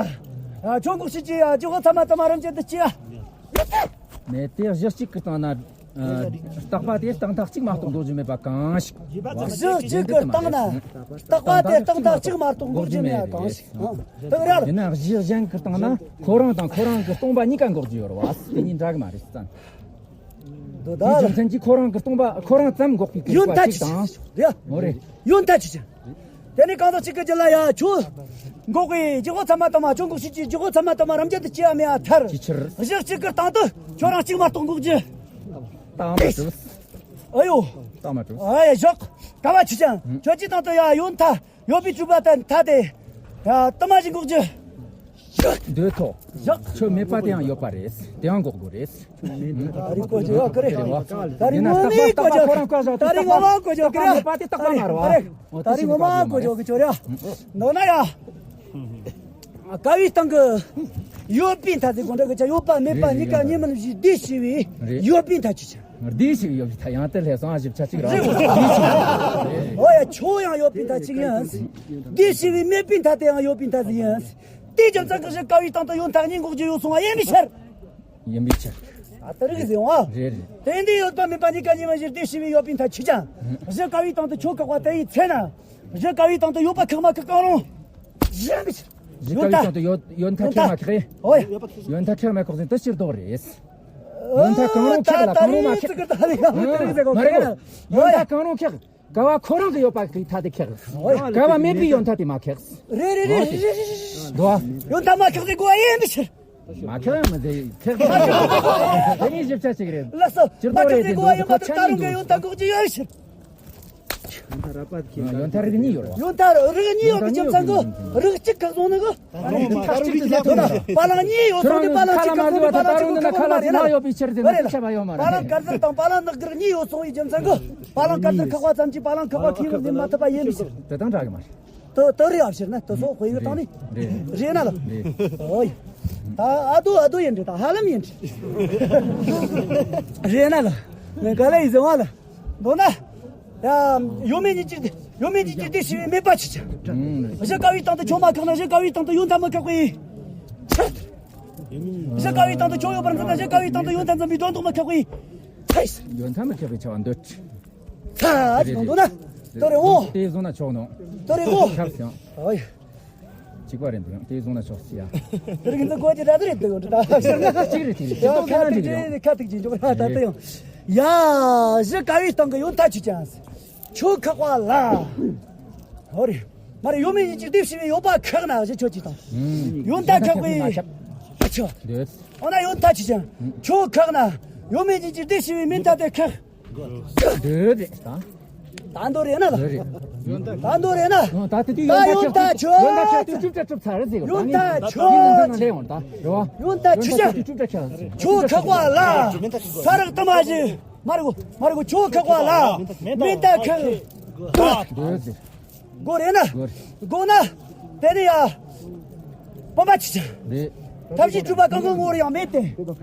ཨ་ཁྱོད་འགོག་བྱེད་ཀྱི་ཡ་རྗེ་བོ་ཚད་མ་དུ་མ་རིམ་གྱིས་འདི་སྐྱེ། མེ་དེ་གཞི་གཅིག་གི་སྟེང་ན། ཨ། རྟག་པ་དེ་རྟག་མཐའ་གཅིག་མ་གཏོགས་འགོག་རྒྱུ་མེད་པ་གང་ཞིག་གཞི་གཅིག་གི་སྟེང་ན། རྟག་པ་དེ་རྟག་མཐའ་གཅིག་མ་གཏོགས་འགོག་རྒྱུ་མེད་པ་གང་ཞིག་ཨ། དེ་རེད། ཡིན་ན་གཞི་གཞན་གྱི་སྟེང་ན་ཁོ་རང་དང་ཁོ་རང་གི་སྟོང་པ་གཉིས་ཀ་འགོག་རྒྱུ་ཡོད་རེད་བ། དེ་གཉིས་འདྲ་གི་མ་རེད་བསམ། འདི་དེའི་རྒྱུ་མཚན་གྱིས་ཁོ་རང་གི་སྟོང་པ་ཁོ་རང་ཙམ་འགོག་པའི་ཡོན་ཐབས་ཅི་ཞིག་རེད། འོ་རེད། ཡོན་ཐབས་ཅི་ཞིག་དེ་ནས་གང་ཟག་གཅིག་གི་རྒྱུད་ལ་ཡ་ཁྱོད། འགོག་པའི་རྗེ་བོ་ཚད་མ་དུ་མ་ཁྱོད་འགོག་བྱེད་ཀྱི་རྗེ་བོ་ཚད་མ་དུ་མ་རིམ་གྱིས་འདི་སྐྱེ་བ་མེད་པ་མཐར། ཅིའི་ཕྱིར། གཞི་གཅིག་གི་སྟེང་དུ་ཁྱོད་རང་གཅིག་མ་གཏོགས་འགོག་རྒྱུ། རྟགས་མ་གྲུབ། ཨ་ཡོ། རྟགས་མ་གྲུབ། ཨ་ཡ་ཞོག་ག་བ་ཆི་ཅང་ཁྱོད་ཀྱི་སྟེང་དུ་ཡ་ཡོན་ཐབས་ཡོད་པའི་གྲུབ་པ་དེ་མཐའ་དེ། ཡ་དུ་མ་ཞིག་འགོག་རྒྱུ། འདོད་ཐོག་ཞོག་ཁྱོད་མེད་པ་དེ་ཡང་ཡོད་པ་རེད། དེ་ཡང་འགོག་དགོས་རེད། ད་རིང་གོ་ཆོད་ཡོད་ཀི་རེད། ད་རིང་ངོ་མའི་གོ་ཆོད་ཀི་རེད། ད་རིང་ངོ་མ་གོ་ཆོད་ཀི་རེད། ད་རིང་ངོ་མ་གོ་ཆོད་ཀི་རེད། ད་རིང་ངོ་མ་གོ་ཆོད་ཀི་རེད། ད་རིང་ངོ་མ་གོ་ཆོད་ཀི་ཆོད་རེད། ནོ་ན་ཡ། དཀའ་བའི་སྟེང་གི་ཡོད་པའི་མཐའ་དེ་དགོངས་འགྲེལ་གི་ཆ་ཡོད་པ་མེད་པ་གཉིས་ཀ་གཉིས་མིན་བཞི་འདི་ཞེས་པའི་ཡོད་པའི་མཐའ་ཅི་ཆ། འདི་ཞེས་ཡོད་པའི་མཐའ་ཡང་དེ་ལྷས་སོང་ཨ་ཞིབ་ཆ་གཅིག་རང་འདི་ཞེས། ཨོ་ཡ་ཁྱོད་ཡང་ཡོད་པའི་མཐའ་གཅིག་ཡིན། འདི་ཞེས་པའི་མེད་པའི་མཐའ་དེ་ཡང་ཡོད་པའི་མཐའ་དེ་ཡིན། དེའི་རྒྱུ་མཚན་གྱིས་གཞི་དཀའ་བའི་སྟེང་དུ་ཡོད་མཐའ་གཉིས་འགོག་རྒྱུ་ཡོད་གསུངས་པ་ཡིན་པའི་ཕྱིར། ཡིན་པའི་ཕྱིར། ཨ་ད་རིག་ཟེར་བ། རེད་རེད། དེ་འདི་ཡོད་པ་མེད་པ་གཉིས་ཀ་གཉིས་མ་གཞིར་དེ་ཞེས་པའི་ཡོད་པའི་མཐའ་ཆི་ཅང་། གཞི་དཀའ་བའི་སྟེང་དུ་ཁྱོད་བཀག་པ་དེ་ཡི་ཚེ་ན། གཞི་དཀའ་བའི་སྟེང་དུ་ཡོད་པ་ཁེགས་མ་ཁེགས་གང་རུང་། ཡིན་པའི་ཕྱིར། གཞི་དཀའ་བའི་སྟེང་དུ་ཡོད་ཡོད་མཐའ་ཁེགས་མ་ཁེགས། ཨོ་ཡ། ཡོད་མཐའ་ཁེགས་མ་ཁེགས་ཟིན་དུ་ཕྱིར་ལྡོག་རེད། ཡོད་མཐའ་གང་རུང་ཁེགས་ལ་གང་རུང་མ་ཁེགས། མ་རེད་གོ། ཡོད་མཐའ་གང་རུང་ཁེགས། ག་བ་ཁོ་རང་གི་ཡོད་པ་གི་མཐའ་དེ་ཁེགས། ག་བ་མེད་པའི་ཡོད་མཐའ་དེ་མ་ཁེགས། རེད་རེད་རེད་རེད་རེད། འདུག་ཨ། ཡོད་མཐའ་མ་ཁེགས་ཏེ་གོ་ཡིན་པའི་ཕྱིར། མ་ཁེགས་མི་ཚེ་ཁེགས་ཏེ་དེ་ནི་ཞིབ་ཆ་ཅིག་རེད། ལགས་སོ། ཕྱིར་མ་ལྡོག་ཁེགས་རེད་ཏེ་དེ་གོ་ཡིན་པ་དེ་ཁ་ད་རུང་གི་ཡོད་མཐའ་འགོག་རྒྱུ་ཡོད་ཕྱིར། ཡོད་མཐའ་རིགས་གཉིས་ཡོད་རེད་བ། ཡོད་མཐའ་རིགས་གཉིས་ཡོད་པའི་རྒྱུ་མཚན་གྱིས་རིགས་གཅིག་ཁེགས་སོང་ནི་གི། ད་རུང་མ་ཁ་གཅིག་ཏུ་ཟེར་ཐུབ་ན། པ་ལང་གཉིས་ཡོད་སོང་ནི་པ་ལང་གཅིག་ཁ་ཁ་ལ་མ་ཟེར་ན་ཡོད་པའི་ཕྱིར་ཟེར་ན་ཤེས་པ་ཡོད་མ་རེད། པ་ལང་དཀར་ཟལ་དང་པ་ལང་ནག་དཀར་གཉིས་ཡོད་སོང་བའི་རྒྱུ་མཚན་གྱིས་པ་ལང་དཀར་ཟལ་ཁེགས་པ་ཙམ་གྱིས་པ་ལང་ཁེགས་པ་ཁེགས་ཡོད་ཟིན་མ་ཐུབ་པ་ཡིན་ནི་ཕྱིར། དེ་དང་འདྲ་གི་མ་རེད། དོ་དོ་རེད་ཨ་ཕྱིར་ན་དོ་སོགས་དཔེ་ཡོད་དང་ནི། རེད་ན་ལ། ཨོ་ཡ། ད་ཨ་དོ་ཨ་དོ་ཡིན་འདྲི་ད་ཧ་ལམ་ཡིན་འདྲི། རེད་ན་ལ། ནི་ག་ལ་ཡིན་ཟེར་བ་ལ། མདོར་ན། ཡ། ཡོད་མེད་གཉིས་ཀྱི་ཡོད་མེད་གཉིས་ཀྱི་དེ་ཞེས་པའི་མེད་པ་ཆི་ཆ། གཞི་དཀའ་བའི་སྟེང་དུ་ཁྱོད་མ་ཁེགས་ན་གཞི་དཀའ་བའི་སྟེང་དུ་ཡོད་མཐའ་མི་ཁེགས་པའི་ཕྱིར། གཞི་དཀའ་བའི་སྟེང་དུ་ཁྱོད་ཡོད་པར་འཛིན་ན་གཞི་དཀའ་བའི་སྟེང་དུ་ཡོད་མཐའ་འཛིན་པའི་སྒྲོ་འདོགས་མི་ཁེགས་པའི་ཕྱིར། ཡོད་མཐའ་མི་ཁེགས་པའི་ཆ་བ་འདོད། ཚ་ཞིག་འདུག་ན། དོ་རེ་འོ། དེ་བཟུང་ན་ཆོག་ནོ། དོ་རེ་འོ། ཁྱབ་སོང་། ཨོ་ཡ། གཅིག་པ་རེད་འདུག་ཡང་དེ་བཟུང་ན་ཆོག་ཟེར་ཡ། དེ་རིང་འདི་གོ་གི་ར་རེད་འདུག་འདྲ་ད་ཤེར་ན། གཅིག་རེད་དེ་རེད་ཤེར་ཏོག་ཁ་ཐིག་ཅིག་རེད། ཁ་ཐིག་ཅིག་འཇོག་ན་ད་ལྟ་ཡང་། ཡ། གཞི་དཀའ་བའི་སྟེང་གི་ཡོད་མཐའ་ཆི་ཅང་། ཁྱོད་ཁེགས་པ་ལ། ཧོ་རེ། མ་རེད་ཡོད་མེད་གཉིས་ཀྱི་དེ་ཞེས་པའི་ཡོད་པ་ཁེགས་ན་གཞི་ཁྱོད་ཀྱི་དང་། ཡོད་མཐའ་ཁེགས་པའི། ཨ་ཆོ། འོ་ན་ཡོད་མཐའ་ཆི་ཅང་། ཁྱོད་ཁེགས་ན། ཡོད་མེད་གཉིས་ཀྱི་དེ་ཞེས་པའི་མེད་མཐའ་དེ་ཁེགས། འདོད་རེད་ད། ད་འདོད་རེད་ན་ལ། འདོད་རེད། ད་འདོད་རེད་ན། ད་དེ་དུས་ཡོན་ད་ཡོན་ད་ཆོག་ཆོག་ཡོན་ད་ཆོག་དུས་ཅུབ་ཅག་ཅུབ་ཚར་ཟེར་ཡོན་ད་ད་ནི་ཆོག་ཡོན་ད་ལས་འོང་ད་རེད་བ། ཡོན་ད་ཆོག་ཡོན་ད་ཆོག་དུས་ཅུབ་ཅག་ཆག་ཟེར། ཆོག་ཁག་པ་ལ། ས་རག་ཏུ་མ་ཞི། མ་རེད་གོ། མ་རེད་གོ་ཆོག་ཁག་པ་ལ། མེ་ད་ཁག་འདོད་ཟེར། དགོས་རེད་ན། དགོས་རེད། དགོས་ན། དེ་ནི་ཡ། སྤོབས་པ་ཆེ་ཆེ། རེད། ཐབས་ཤེས་སྤྲུལ་པ་གང་གི་ངོ་བོར་ཡང་མེད་དེ།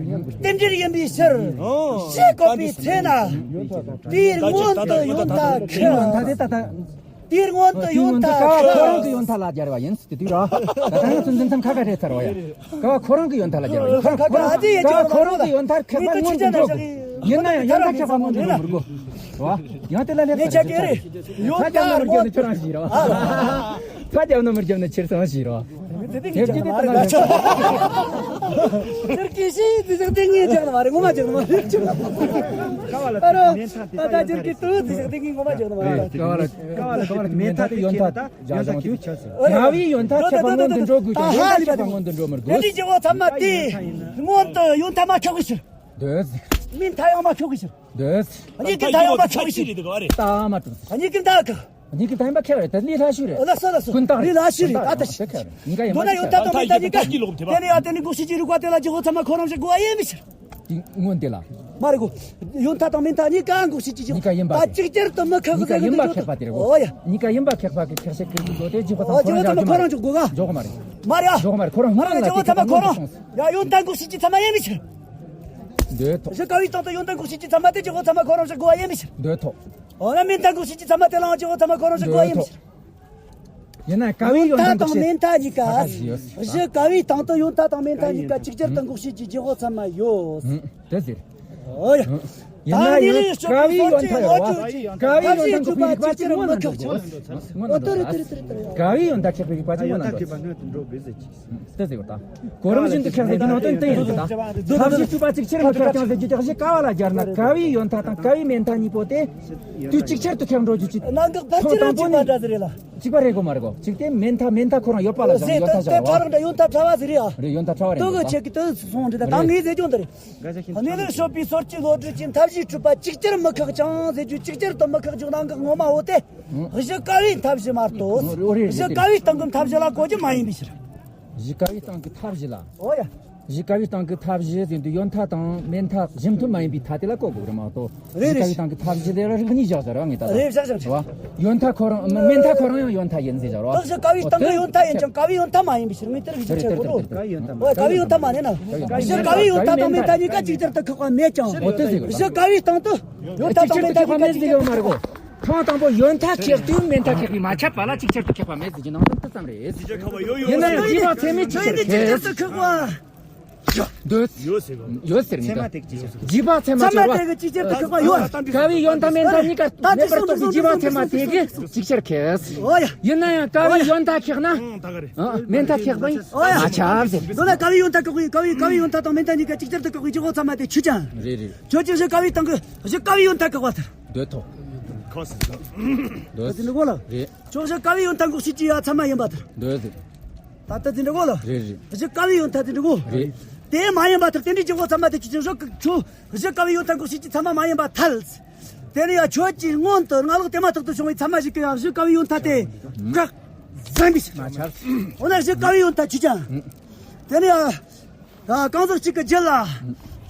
རྟེན་འབྲེལ་ཡིན་པའི་ཕྱིར། ཞེས་བཀོད་པའི་ཚེ་ན། དེའི་སྔོན་དུ་ཡོན་ཐབས་ཁེགས། ད་དེ་ད་ད། དེའི་སྔོན་དུ་ཡོན་ཐབས་ཁེགས། ཁོ་རང་གི་ཡོན་ཐབས་ལ་སྦྱར་བ་ཡིན་ཟེར་དུས་ར། ད་ད་ང་ཚོ་འཛིན་མཚམས་ཁ་ཁ་བྲལ་ཚར་བ་ཡ། ག་བ་ཁོ་རང་གི་ཡོན་ཐབས་ལ་སྦྱར་བ་ཡིན། ཁོ་རང་ག་བ་ཁོ་རང་གི་ཡོན་ཐབས་ཁེགས་པ་སྔོན་དུ་འགྲོ་དགོས། ཡིན་ན་ཡང་ཡོན་ཐབས་ཁེགས་པ་སྔོན་དུ་འགྲོ་མི་དགོས། རེད་བ། ཡང་དེ་ལ་ལེགས་པར་ཆ་ཀེ་རེ། ཡོད་ད་རྒྱབ་ནོ་མི་རྒྱབ་ནོ་ཁྱོད་རང་ཞིག་རེད་བ། ད་རྒྱབ་ནོ་མི་རྒྱབ་ནོ་ཁྱེད་རང་ཞིག་རེད་བ། དེ་དེ་ངས་རྒྱབ་ནོ་མ་རེད། ཁྱེད་ཀྱིས་ཤེས་དེ་ཟེར་དེ་ངས་རྒྱབ་ནོ་མ་རེད། ངོ་མ་རྒྱབ་ནོ་མ་རེད། ཨ་རོ། ད་ད་ཁྱེད་ཀྱིས་དུ་དེ་ཟེར་དེ་ངས་ངོ་མ་རྒྱབ་ནོ་མ་རེད། ཀ་བ་ལ་ཀ་བ་ལ་ཀ་བ་ལ་མེ་ཐག་དེ་ཡོན་ཐག་རྒྱག་བྱུང་དུས། རྒྱལ་བའི་ཡོན་ཐག་ཁེགས་པ་སྔོན་དུ་འགྲོ་དགོས་ཀྱང་ཡོན་ཐག་ཁེགས་པ་སྔོན་དུ་འགྲོ་མི་དགོས། དེ་འདྲའི་སྐྱེ་བོ་ཚང་མ་དེ་སྔོན་དུ་ཡོན་ཐག་མ་ཁེགས་པའི་ཕྱིར། འདོད། མི་མཐའ་ཡང་མ་ཁེགས་པའི་ཕྱིར། འདོད། གཉིས་ཀྱི་མཐའ་ཡང་མ་ཁེགས་པའི་ཕྱིར། ད་མ་གྲུབ། གཉིས་ཀྱི་མཐའ་ཁེགས། གཉིས་ཀྱི་མཐའ་ཡང་མ་ཁེགས་རེད། ད་ལས་སླ་ཤོས་རེད། ལགས་སོ་ལགས་སོ། ཀུན་བཏགས་རེད། ལས་སླ་ཤོས་རེད། ད་ད་ཤི་ཁེགས་རེད། གཉིས་ཀ་ཡང་མ་ཁེགས། མདོར་ན་ཡོན་ཐབས་དང་མི་མཐའ་གཉིས་ཀ། དེ་ནས་ཡང་དེ་ནི་འགོག་བྱེད་ཀྱི་རིགས་པ་དེ་ལ་སྐྱེ་བོ་ཚང་མ་ཁོ་རང་བཞིན་དགོས་པ་ཡིན་པའི་ཕྱིར། དེ་སྔོན་དེ་ལ། མ་རེད་གོ། ཡོན་མཐའ་དང་མེ་མཐའ་གཉིས་ཀ་འགོག་བྱེད་ཀྱི་འཇིགས་པ། གཉིས་ཀ་ཡིན་པ་ད་རེད། གཅིག་ཅར་དུ་མི་ཁག་གཉིས་ཀ་ཟེར་ཡིན་པ་གི་ཁེགས་པ་དེ་རེད་གོ། འོ་ཡ། གཉིས་ཀ་ཡིན་པ་ཁེགས་པ་གི་ཁེགས་བྱེད་ཀྱི་འཇུག་དེ་འཇིགས་པ་དང་འོ་ཁོ་རང་འཇིགས་པ་ཚང་མ་ཁོ་རང་འཇོག་དགོས་ག་འཇོག་གི་མ་རེད། མ་རེད་ཨ། འཇོག་གི་མ་རེད། འཇིགས་པ་ཚང་མ་ཁོ་རང་། ཡ་ཡོན་མཐའ་འགོག་བྱེད་ཀྱི་ཚང་མ་ཡིན་མི་ཕྱིར། འདོད་ཐོག་གཞི་ཀ་བའི་སྟེང་དུ་ཡོན་མཐའ་འགོག་བྱེད་ཀྱི་ཚང་མ་དེ་འཇིགས་པ་ཚང་མ་ཁོ་རང་བཞག་དགོས་པ་ཡིན་མི་ཕྱིར། འདོད་ཐོག་འོ་ན་མེ་མཐའ་འགོག་བྱེད་ཀྱི་ཚང་མ་དེ་ལའང་འཇིགས་པ་ཚང་མ་ཁོ་རང་བཞག་དགོས་པ་ཡིན་མི་ཕྱིར། ཡིན་ན་ཀ་བའི་ཡོན་མཐའ་འགོག་བྱེད། ཡོན་མཐའ་དང་མེ་མཐའ་གཉིས་ཀ། ཁ་ཁ་ཞིག་ཡོད། གཞི་ཀ་བའི་སྟེང་དུ་ཡོན་མཐའ་དང་མེ་མཐའ་གཉིས་ཀ་གཅིག་ཅར་དུ་འགོག་བྱེད་ཀྱི་འཇིགས་པ་ཚང་མ་ཡོད། ཨུ། དེ་ཟེར། ཨོ་ཡ། ཨུ། ཡིན་ན་ཡོད་ཀ་བའི་ཡོན་མཐའ་ཡོད་བ། ཀ་བའི་ཡོན་མཐའ་འགོག་པའི་རིགས་པ་ཅིག་སྔོན་ན་འགྲོ་དགོས། སྔོན་ན་འགྲོ་དགོས། ཀ་བའི་ཡོན་མཐའ་ཁེགས་པའི་རིགས་པ་ཅིག་སྔོན་ན་འགྲོ་དགོས། དེ་ཟེར་བ་དང་། གོ་རིམ་བཞིན་དུ་ཁེགས་ཟེར་རྒྱུ་ནང་དོན་དེ་ཡིན་ད། ཐབས་ཤེས་བཅུ་པ་གཅིག་ཆར་མི་ཁེགས་ཀྱང་ཟེར་རྒྱུ་དེ་གཞི་ཀ་བ་ལ་སྦྱར་ན་ཀ་བའི་ཡོན་མཐའ་དང་ཀ་བའི་མེ་མཐའ་གཉིས་པོ་དེ། དུས་གཅིག་ཆར་དུ་ཁེགས་འགྲོ་རྒྱུ་ཅིག་ཐེངས་དང་པོ་ནི། གཅིག་པ་རེད་གོ་མ་རེད་གོ། གཅིག་དེ་མེ་མཐའ་མེ་མཐའ་ཁོ་རང་ཡོད་པ་ལ་བཞག་ཡོད་མཐའ་བཞག་ར། ཡོད་མཐའ་ཕྲ་བ་ཟེར་རེད་ཨ། རེད་ཡོད་མཐའ་ཕྲ་བ་རེད། དུ་གི་ཆེད་ཀྱི་དུ་སོང་རེད་ད་ངས་ཟེར་རྒྱུ་འདི་རེད། གནས་ལུགས་ཤོད་པའི་སོར་གྱི་བློ་གྲོས་ཀྱི་མཐའ་བཞིའི་སྤྲུལ་པ་གཅིག་ཅར་མི་ཁེགས་ཀྱང་ཟེར་རྒྱུ་གཅིག་ཅར་དུ་མི་ཁེགས་རྒྱུ་གནད་འགག་ངོ་མ་འོ་དེ། གཞི་ཀ་བའི་མཐའ་བཞི་མ་གཏོགས། གཞི་ཀ་བའི་སྟེང་གི་མཐའ་བཞི་ལ་གོ་རྒྱུ་མ་ཡིན་པའི་ཕྱིར། གཞི་ཀ་བའི་སྟེང་གི་མཐའ་བཞི་ལ། འོ་ཡ། གཞི་ཀ་བའི་སྟེང་གི་མཐའ་བཞི་ཟེར་དུས་ཡོད་མཐའ་དང་མེད་མཐའ་གཞི་མཐུན་མ་ཡིན་པའི་མཐའ་དེ་ལ་གོ་དགོས་རེད་མ་གཏོགས། རེད་གཞི་ཀ་བའི་རེད། སྟེང་གི་མཐའ་བཞི་དེ་ལ་རིགས་གཉིས་བཞག་ཟེར་བ་ངས་ད་ལྟ། རེད་བཞག་བཞག་བ། ཡོད་མཐའ་ཁོ་རང་མེད་མཐའ་ཁོ་རང་ཡང་ཡོད་མཐའ་ཡིན་ཟེར་བཞག་རོ། ད་གཞི་ཀ་བའི་སྟེང་གི་ཡོད་མཐའ་ཡིན་ཀྱང་ཀ་བའི་ཡོད་མཐའ་མ་ཡིན་པའི་ཕྱིར་ངས་དེར་གཞི་ཆེ་གོ་རོ། འོ་ཀ་བའི་ཡོད་མཐའ་མ་ནས་ན། གཞི་ཀ་བའི་ཡོད་མཐའ་དང་མེད་མཐའ་གཉིས་ཀ་གཅིག་ཅར་དུ་ཁེགས་པ་མེད་ཀྱང་། འོ་དེ་ཟེར་གཞི་ཀ་བའི་སྟེང་དུ་ཡོད་མཐའ་དང་མེད་མཐའ་གཉིས་ཀ་གཅིག་ཅར་དུ་ཁེགས་པ་མེད་ཟེར་གྱི་ཡོད་མ་རེད་གོ། ཐེངས་དང་པོ་ཡོད་མཐའ་ཁེགས་དུས་མེད་མཐའ་ཁེགས་པས་མ་ཁྱབ་པ་ལ་ཅིག་ཆར་དུ་ཁེགས་པ་མེད་ཟེར་གྱི་ནང་དོན་དེ་ཙམ་རེད། ཡིན་ན་ཡང་རྗེས་དཔག་ཚད་མས་ཅིག་ཆར་ཁེགས། ཅིག་ཆར་དུ་ཁེགས་པ། འདོད། ཡོད་ཟེར་གི། ཡོད་ཟེར་ངེས་ད། ཚད་མ་དེ་གི་ཅིག་ཆར། རྗེས་དཔག་ཚད་མ་ཚད་མ་སྦྱོར་བ། དེ་གི་ཅིག་ཆར་དུ་ཁེགས་པ་ཡོད། ཀ་བའི་ཡོད་མཐའ་མེད་མཐའ་གཉིས་ཀ་ད་མེད་པར་རྟོགས་པའི་རྗེས་དཔག་ཚད་མ་དེ་གིས་ཅིག་ཆར་ཁེགས། འོ་ཡ། ཡིན་ན་ཡང་ཀ་བའི་ཡོད་མཐའ་ཁེགས་ན། ཨང་ད་ག་རེད། ཨ། མེད་མཐའ་ཁེགས་པ་ཡིན། འོ་ཡ། མ་ཁྱབ་ཟེར། མདོར་ན་ཀ་བའི་ཡོད་མཐའ་ཁེགས་པའི་ཀ་བའི་ཀ་བའི་ཡོད་མཐའ་དང་མེད་མཐའ་གཉིས་ཀ་ཅིག་ཆར་དུ་ཁེགས་པའི་རྗེས་དཔག་ཚད་མ་དེ་ཆོས་ཅན། རེད་རེད། ཁྱོད་ཀྱིས་གཞི་ཀ་བའི་སྟེང་གི་གཞི་ཀ་བའི་ཡོད་མཐའ་ཁེགས་པ་ལྟར། འདོད་ཐོག་འདོད། ད་དེ་འདྲ་གོ་ལ། རེད། ཁྱོད་གཞི་ཀ་བའི་ཡོད་མཐའ་འགོག་བྱེད་ཀྱི་ཡ་ཚད་མ་ཡིན་པ་ལྟར། འདོད་ཟེར། ད་ལྟ་དེ་འདྲ་གོ་ལ། རེད་རེད། གཞི་ཀ་བའི་ཡོད་མཐའ་དེ་འདྲ་གོ། རེད། དེ་མ་ཡིན་པ་ལྟར་དེ་འདྲའི་རྗེས་དཔག་ཚད་མ་དེ་ཆོས་ཅན། ཁྱོད་གཞི་ཀ་བའི་ཡོད་མཐའ་འགོག་བྱེད་ཀྱི་ཚད་མ་མ་ཡིན་པར་ཐལ། དེ་ནས་ཡ་ཁྱོད་ཀྱིས་སྔོན་དུ་སྔ་ལོགས་དེ་མ་ཐག་ཏུ་བྱུང་བའི་ཚད་མ་ཞིག་གི་ཡང་གཞི་ཀ་བའི་ཡོད་མཐའ་དེ་བཀག་ཟིན་པའི་ཕྱིར། མ་ཁྱབ། འོ་ན་གཞི་ཀ་བའི་ཡོད་མཐའ་ཆོས་ཅན། དེ་ནས་ཡ། ཨ། གང་ཟག་གཅིག་གི་རྒྱུད་ལ།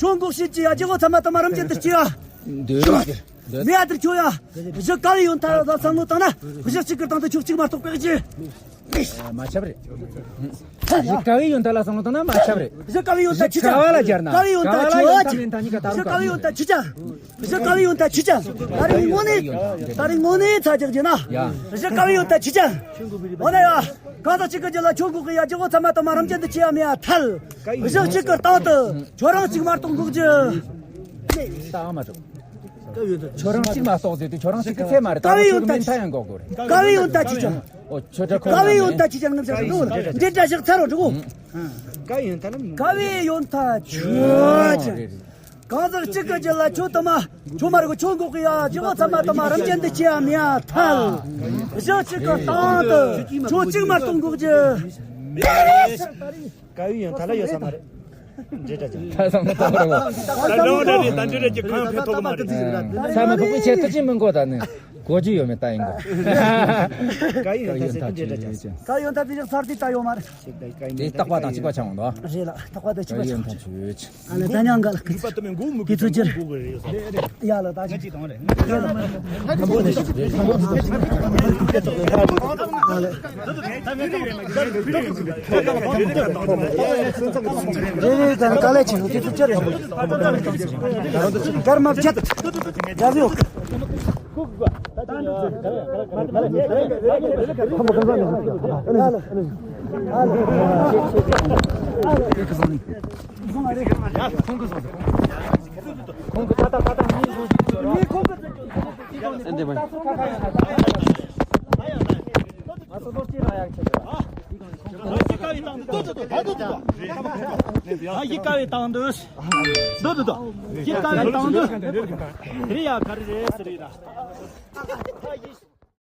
ཁྱོད་འགོག་བྱེད་ཀྱི་ཡ་རྗེས་དཔག་ཚད་མ་དུ་མ་རིམ་ཅན་དུ་སྐྱེ་བ། འདོད། འདོད། མེད་ཡ་དེར་ཁྱོད་ཡ། གཞི་ཀ་བའི་ཡོད་མཐའ་ལ་བསམ་བློ་བཏང་ན་གཞི་གཅིག་གི་སྟེང་དུ་ཁྱོད་གཅིག་མ་གཏོགས་པའི་རྒྱུ། མ་ཁྱབ་རེད། གཞི་ཀ་བའི་ཡོད་མཐའ་ལ་བསམ་བློ་བཏང་ན་མ་ཁྱབ་རེད། གཞི་ཀ་བའི་ཡོད་མཐའ་ཆོས་ཅན། ཀ་བ་ལ་སྦྱར་ན། ཀ་བའི་ཡོད་མཐའ་ཀ་བ་ལ་ཡོད་མཐའ་ཆོས་ཅན། མེད་མཐའ་གཉིས་ཀ་ད་རུང་གཞི་ཀ་བའི་ཡོད་མཐའ་ཆོས་ཅན། ད་རིང་དངོས་གནས། ད་རིང་དངོས་གནས་ཚ་རྒྱག་རྒྱུ་ན། ཡ། གཞི་ཀ་བའི་ཡོད་མཐའ་ཆོས་ཅན། འོ་ན་ཡ། གང་ཟག་གཅིག་གི་རྒྱུད་ལ་ཁྱོད་འགོག་གི་ཡ་རྗེས་དཔག་ཚད་མ་དུ་མ་རིམ་ཅན་དུ་སྐྱེ་བ་མེད་པར་ཐལ། གཞི་གཅིག་གི་སྟེང་དུ་ཁྱོད་རང་གཅིག་མ་གཏོགས་འགོག་རྒྱུ། ད་ཨ་མ་གྲོགས། ཁྱོད་རང་གཅིག་མ་གཏོགས་ཟེར་དུས་ཁྱོད་རང་གཅིག་གི་ཚད་མ་རེད། ཀ་བའི་ཡོད་མཐའ་མེད་མཐའ་ཡང་འགོག་དགོས་རེད། ཀ་བའི་ཡོད་མཐའ་ཆོས་ཅན། ཨོ་ཁྱོད་འདྲ་ཁོ་ཀ་བའི་ཡོད་མཐའ་ཆོས་ཅན། ངམ་ཚ་འགྲོ་འདྲེ་འདྲ་ཞག་ཚ་རོ་འགྲོ། ཀ་བའི་ཡོད་མཐའ་ལ། ཀ་བའི་ཡོད་མཐའ་ཆོས་ཅན། རེད་རེད། གང་ཟག་གཅིག་གི་རྒྱུད་ལ་ཁྱོད་དུ་མ། ཁྱོད་མ་རིག་གོ། ཁྱོད་འགོག་གི་ཡ་རྗེས་དཔག་ཚད་མ་དུ་མ་རིམ་ཅན་དུ་སྐྱེ་བ་མེད་པར་ཐལ། གཞི་གཅིག་གི་སྟེང་དུ་ཁྱོད་གཅིག་མ་གཏོགས་འགོག་རྒྱུ། ཀ་བའི་ཡོད་མཐའ་ལ་ཡོད་ས་མ་རེད། འདྲེ་འདྲ་ཅན། ད་བསམ་བློ་གཏོང་རོགས། ད་འདྲ་འདྲ་རེད། ད་འདྲ་འདྲ་ཅན་གང་ཕན་ཐོགས་གི་མ་རེད། ས་མ་ཕོག་པའི་ཆེད་དུ་ཅི་མི་འགོ་ད་ནི། གོ་རྒྱུ་ཡོད་མེད་ལྟ་ཡིན་གོ། ཀ་བའི་ཡོད་མཐའ་ཟེར་དུས་འདྲེ་འདྲ་ཅན། ཀ་བའི་ཡོད་མཐའ་དེ་ཡང་ཚར་དུས་ལྟ་ཡོད་མ་རེད། དེ་རྟག་པ་དང་གཅིག་པ་ཆགས་འོང་དོ། རེད་ལ། རྟག་པ་དང་གཅིག་པ་ཆགས་འོང་། ཨ་ལ་ད་ཉང་ག་ལ་གི་ཚུ་ཅི་རེད། ཡ་ལ་ད་ཅི། རེད་རེད། ད་ག་ལེ་ཆི་དེ་ཚུ་ཅི་རེད། གར་མ་བྱེད། རྒྱ་བཟོ།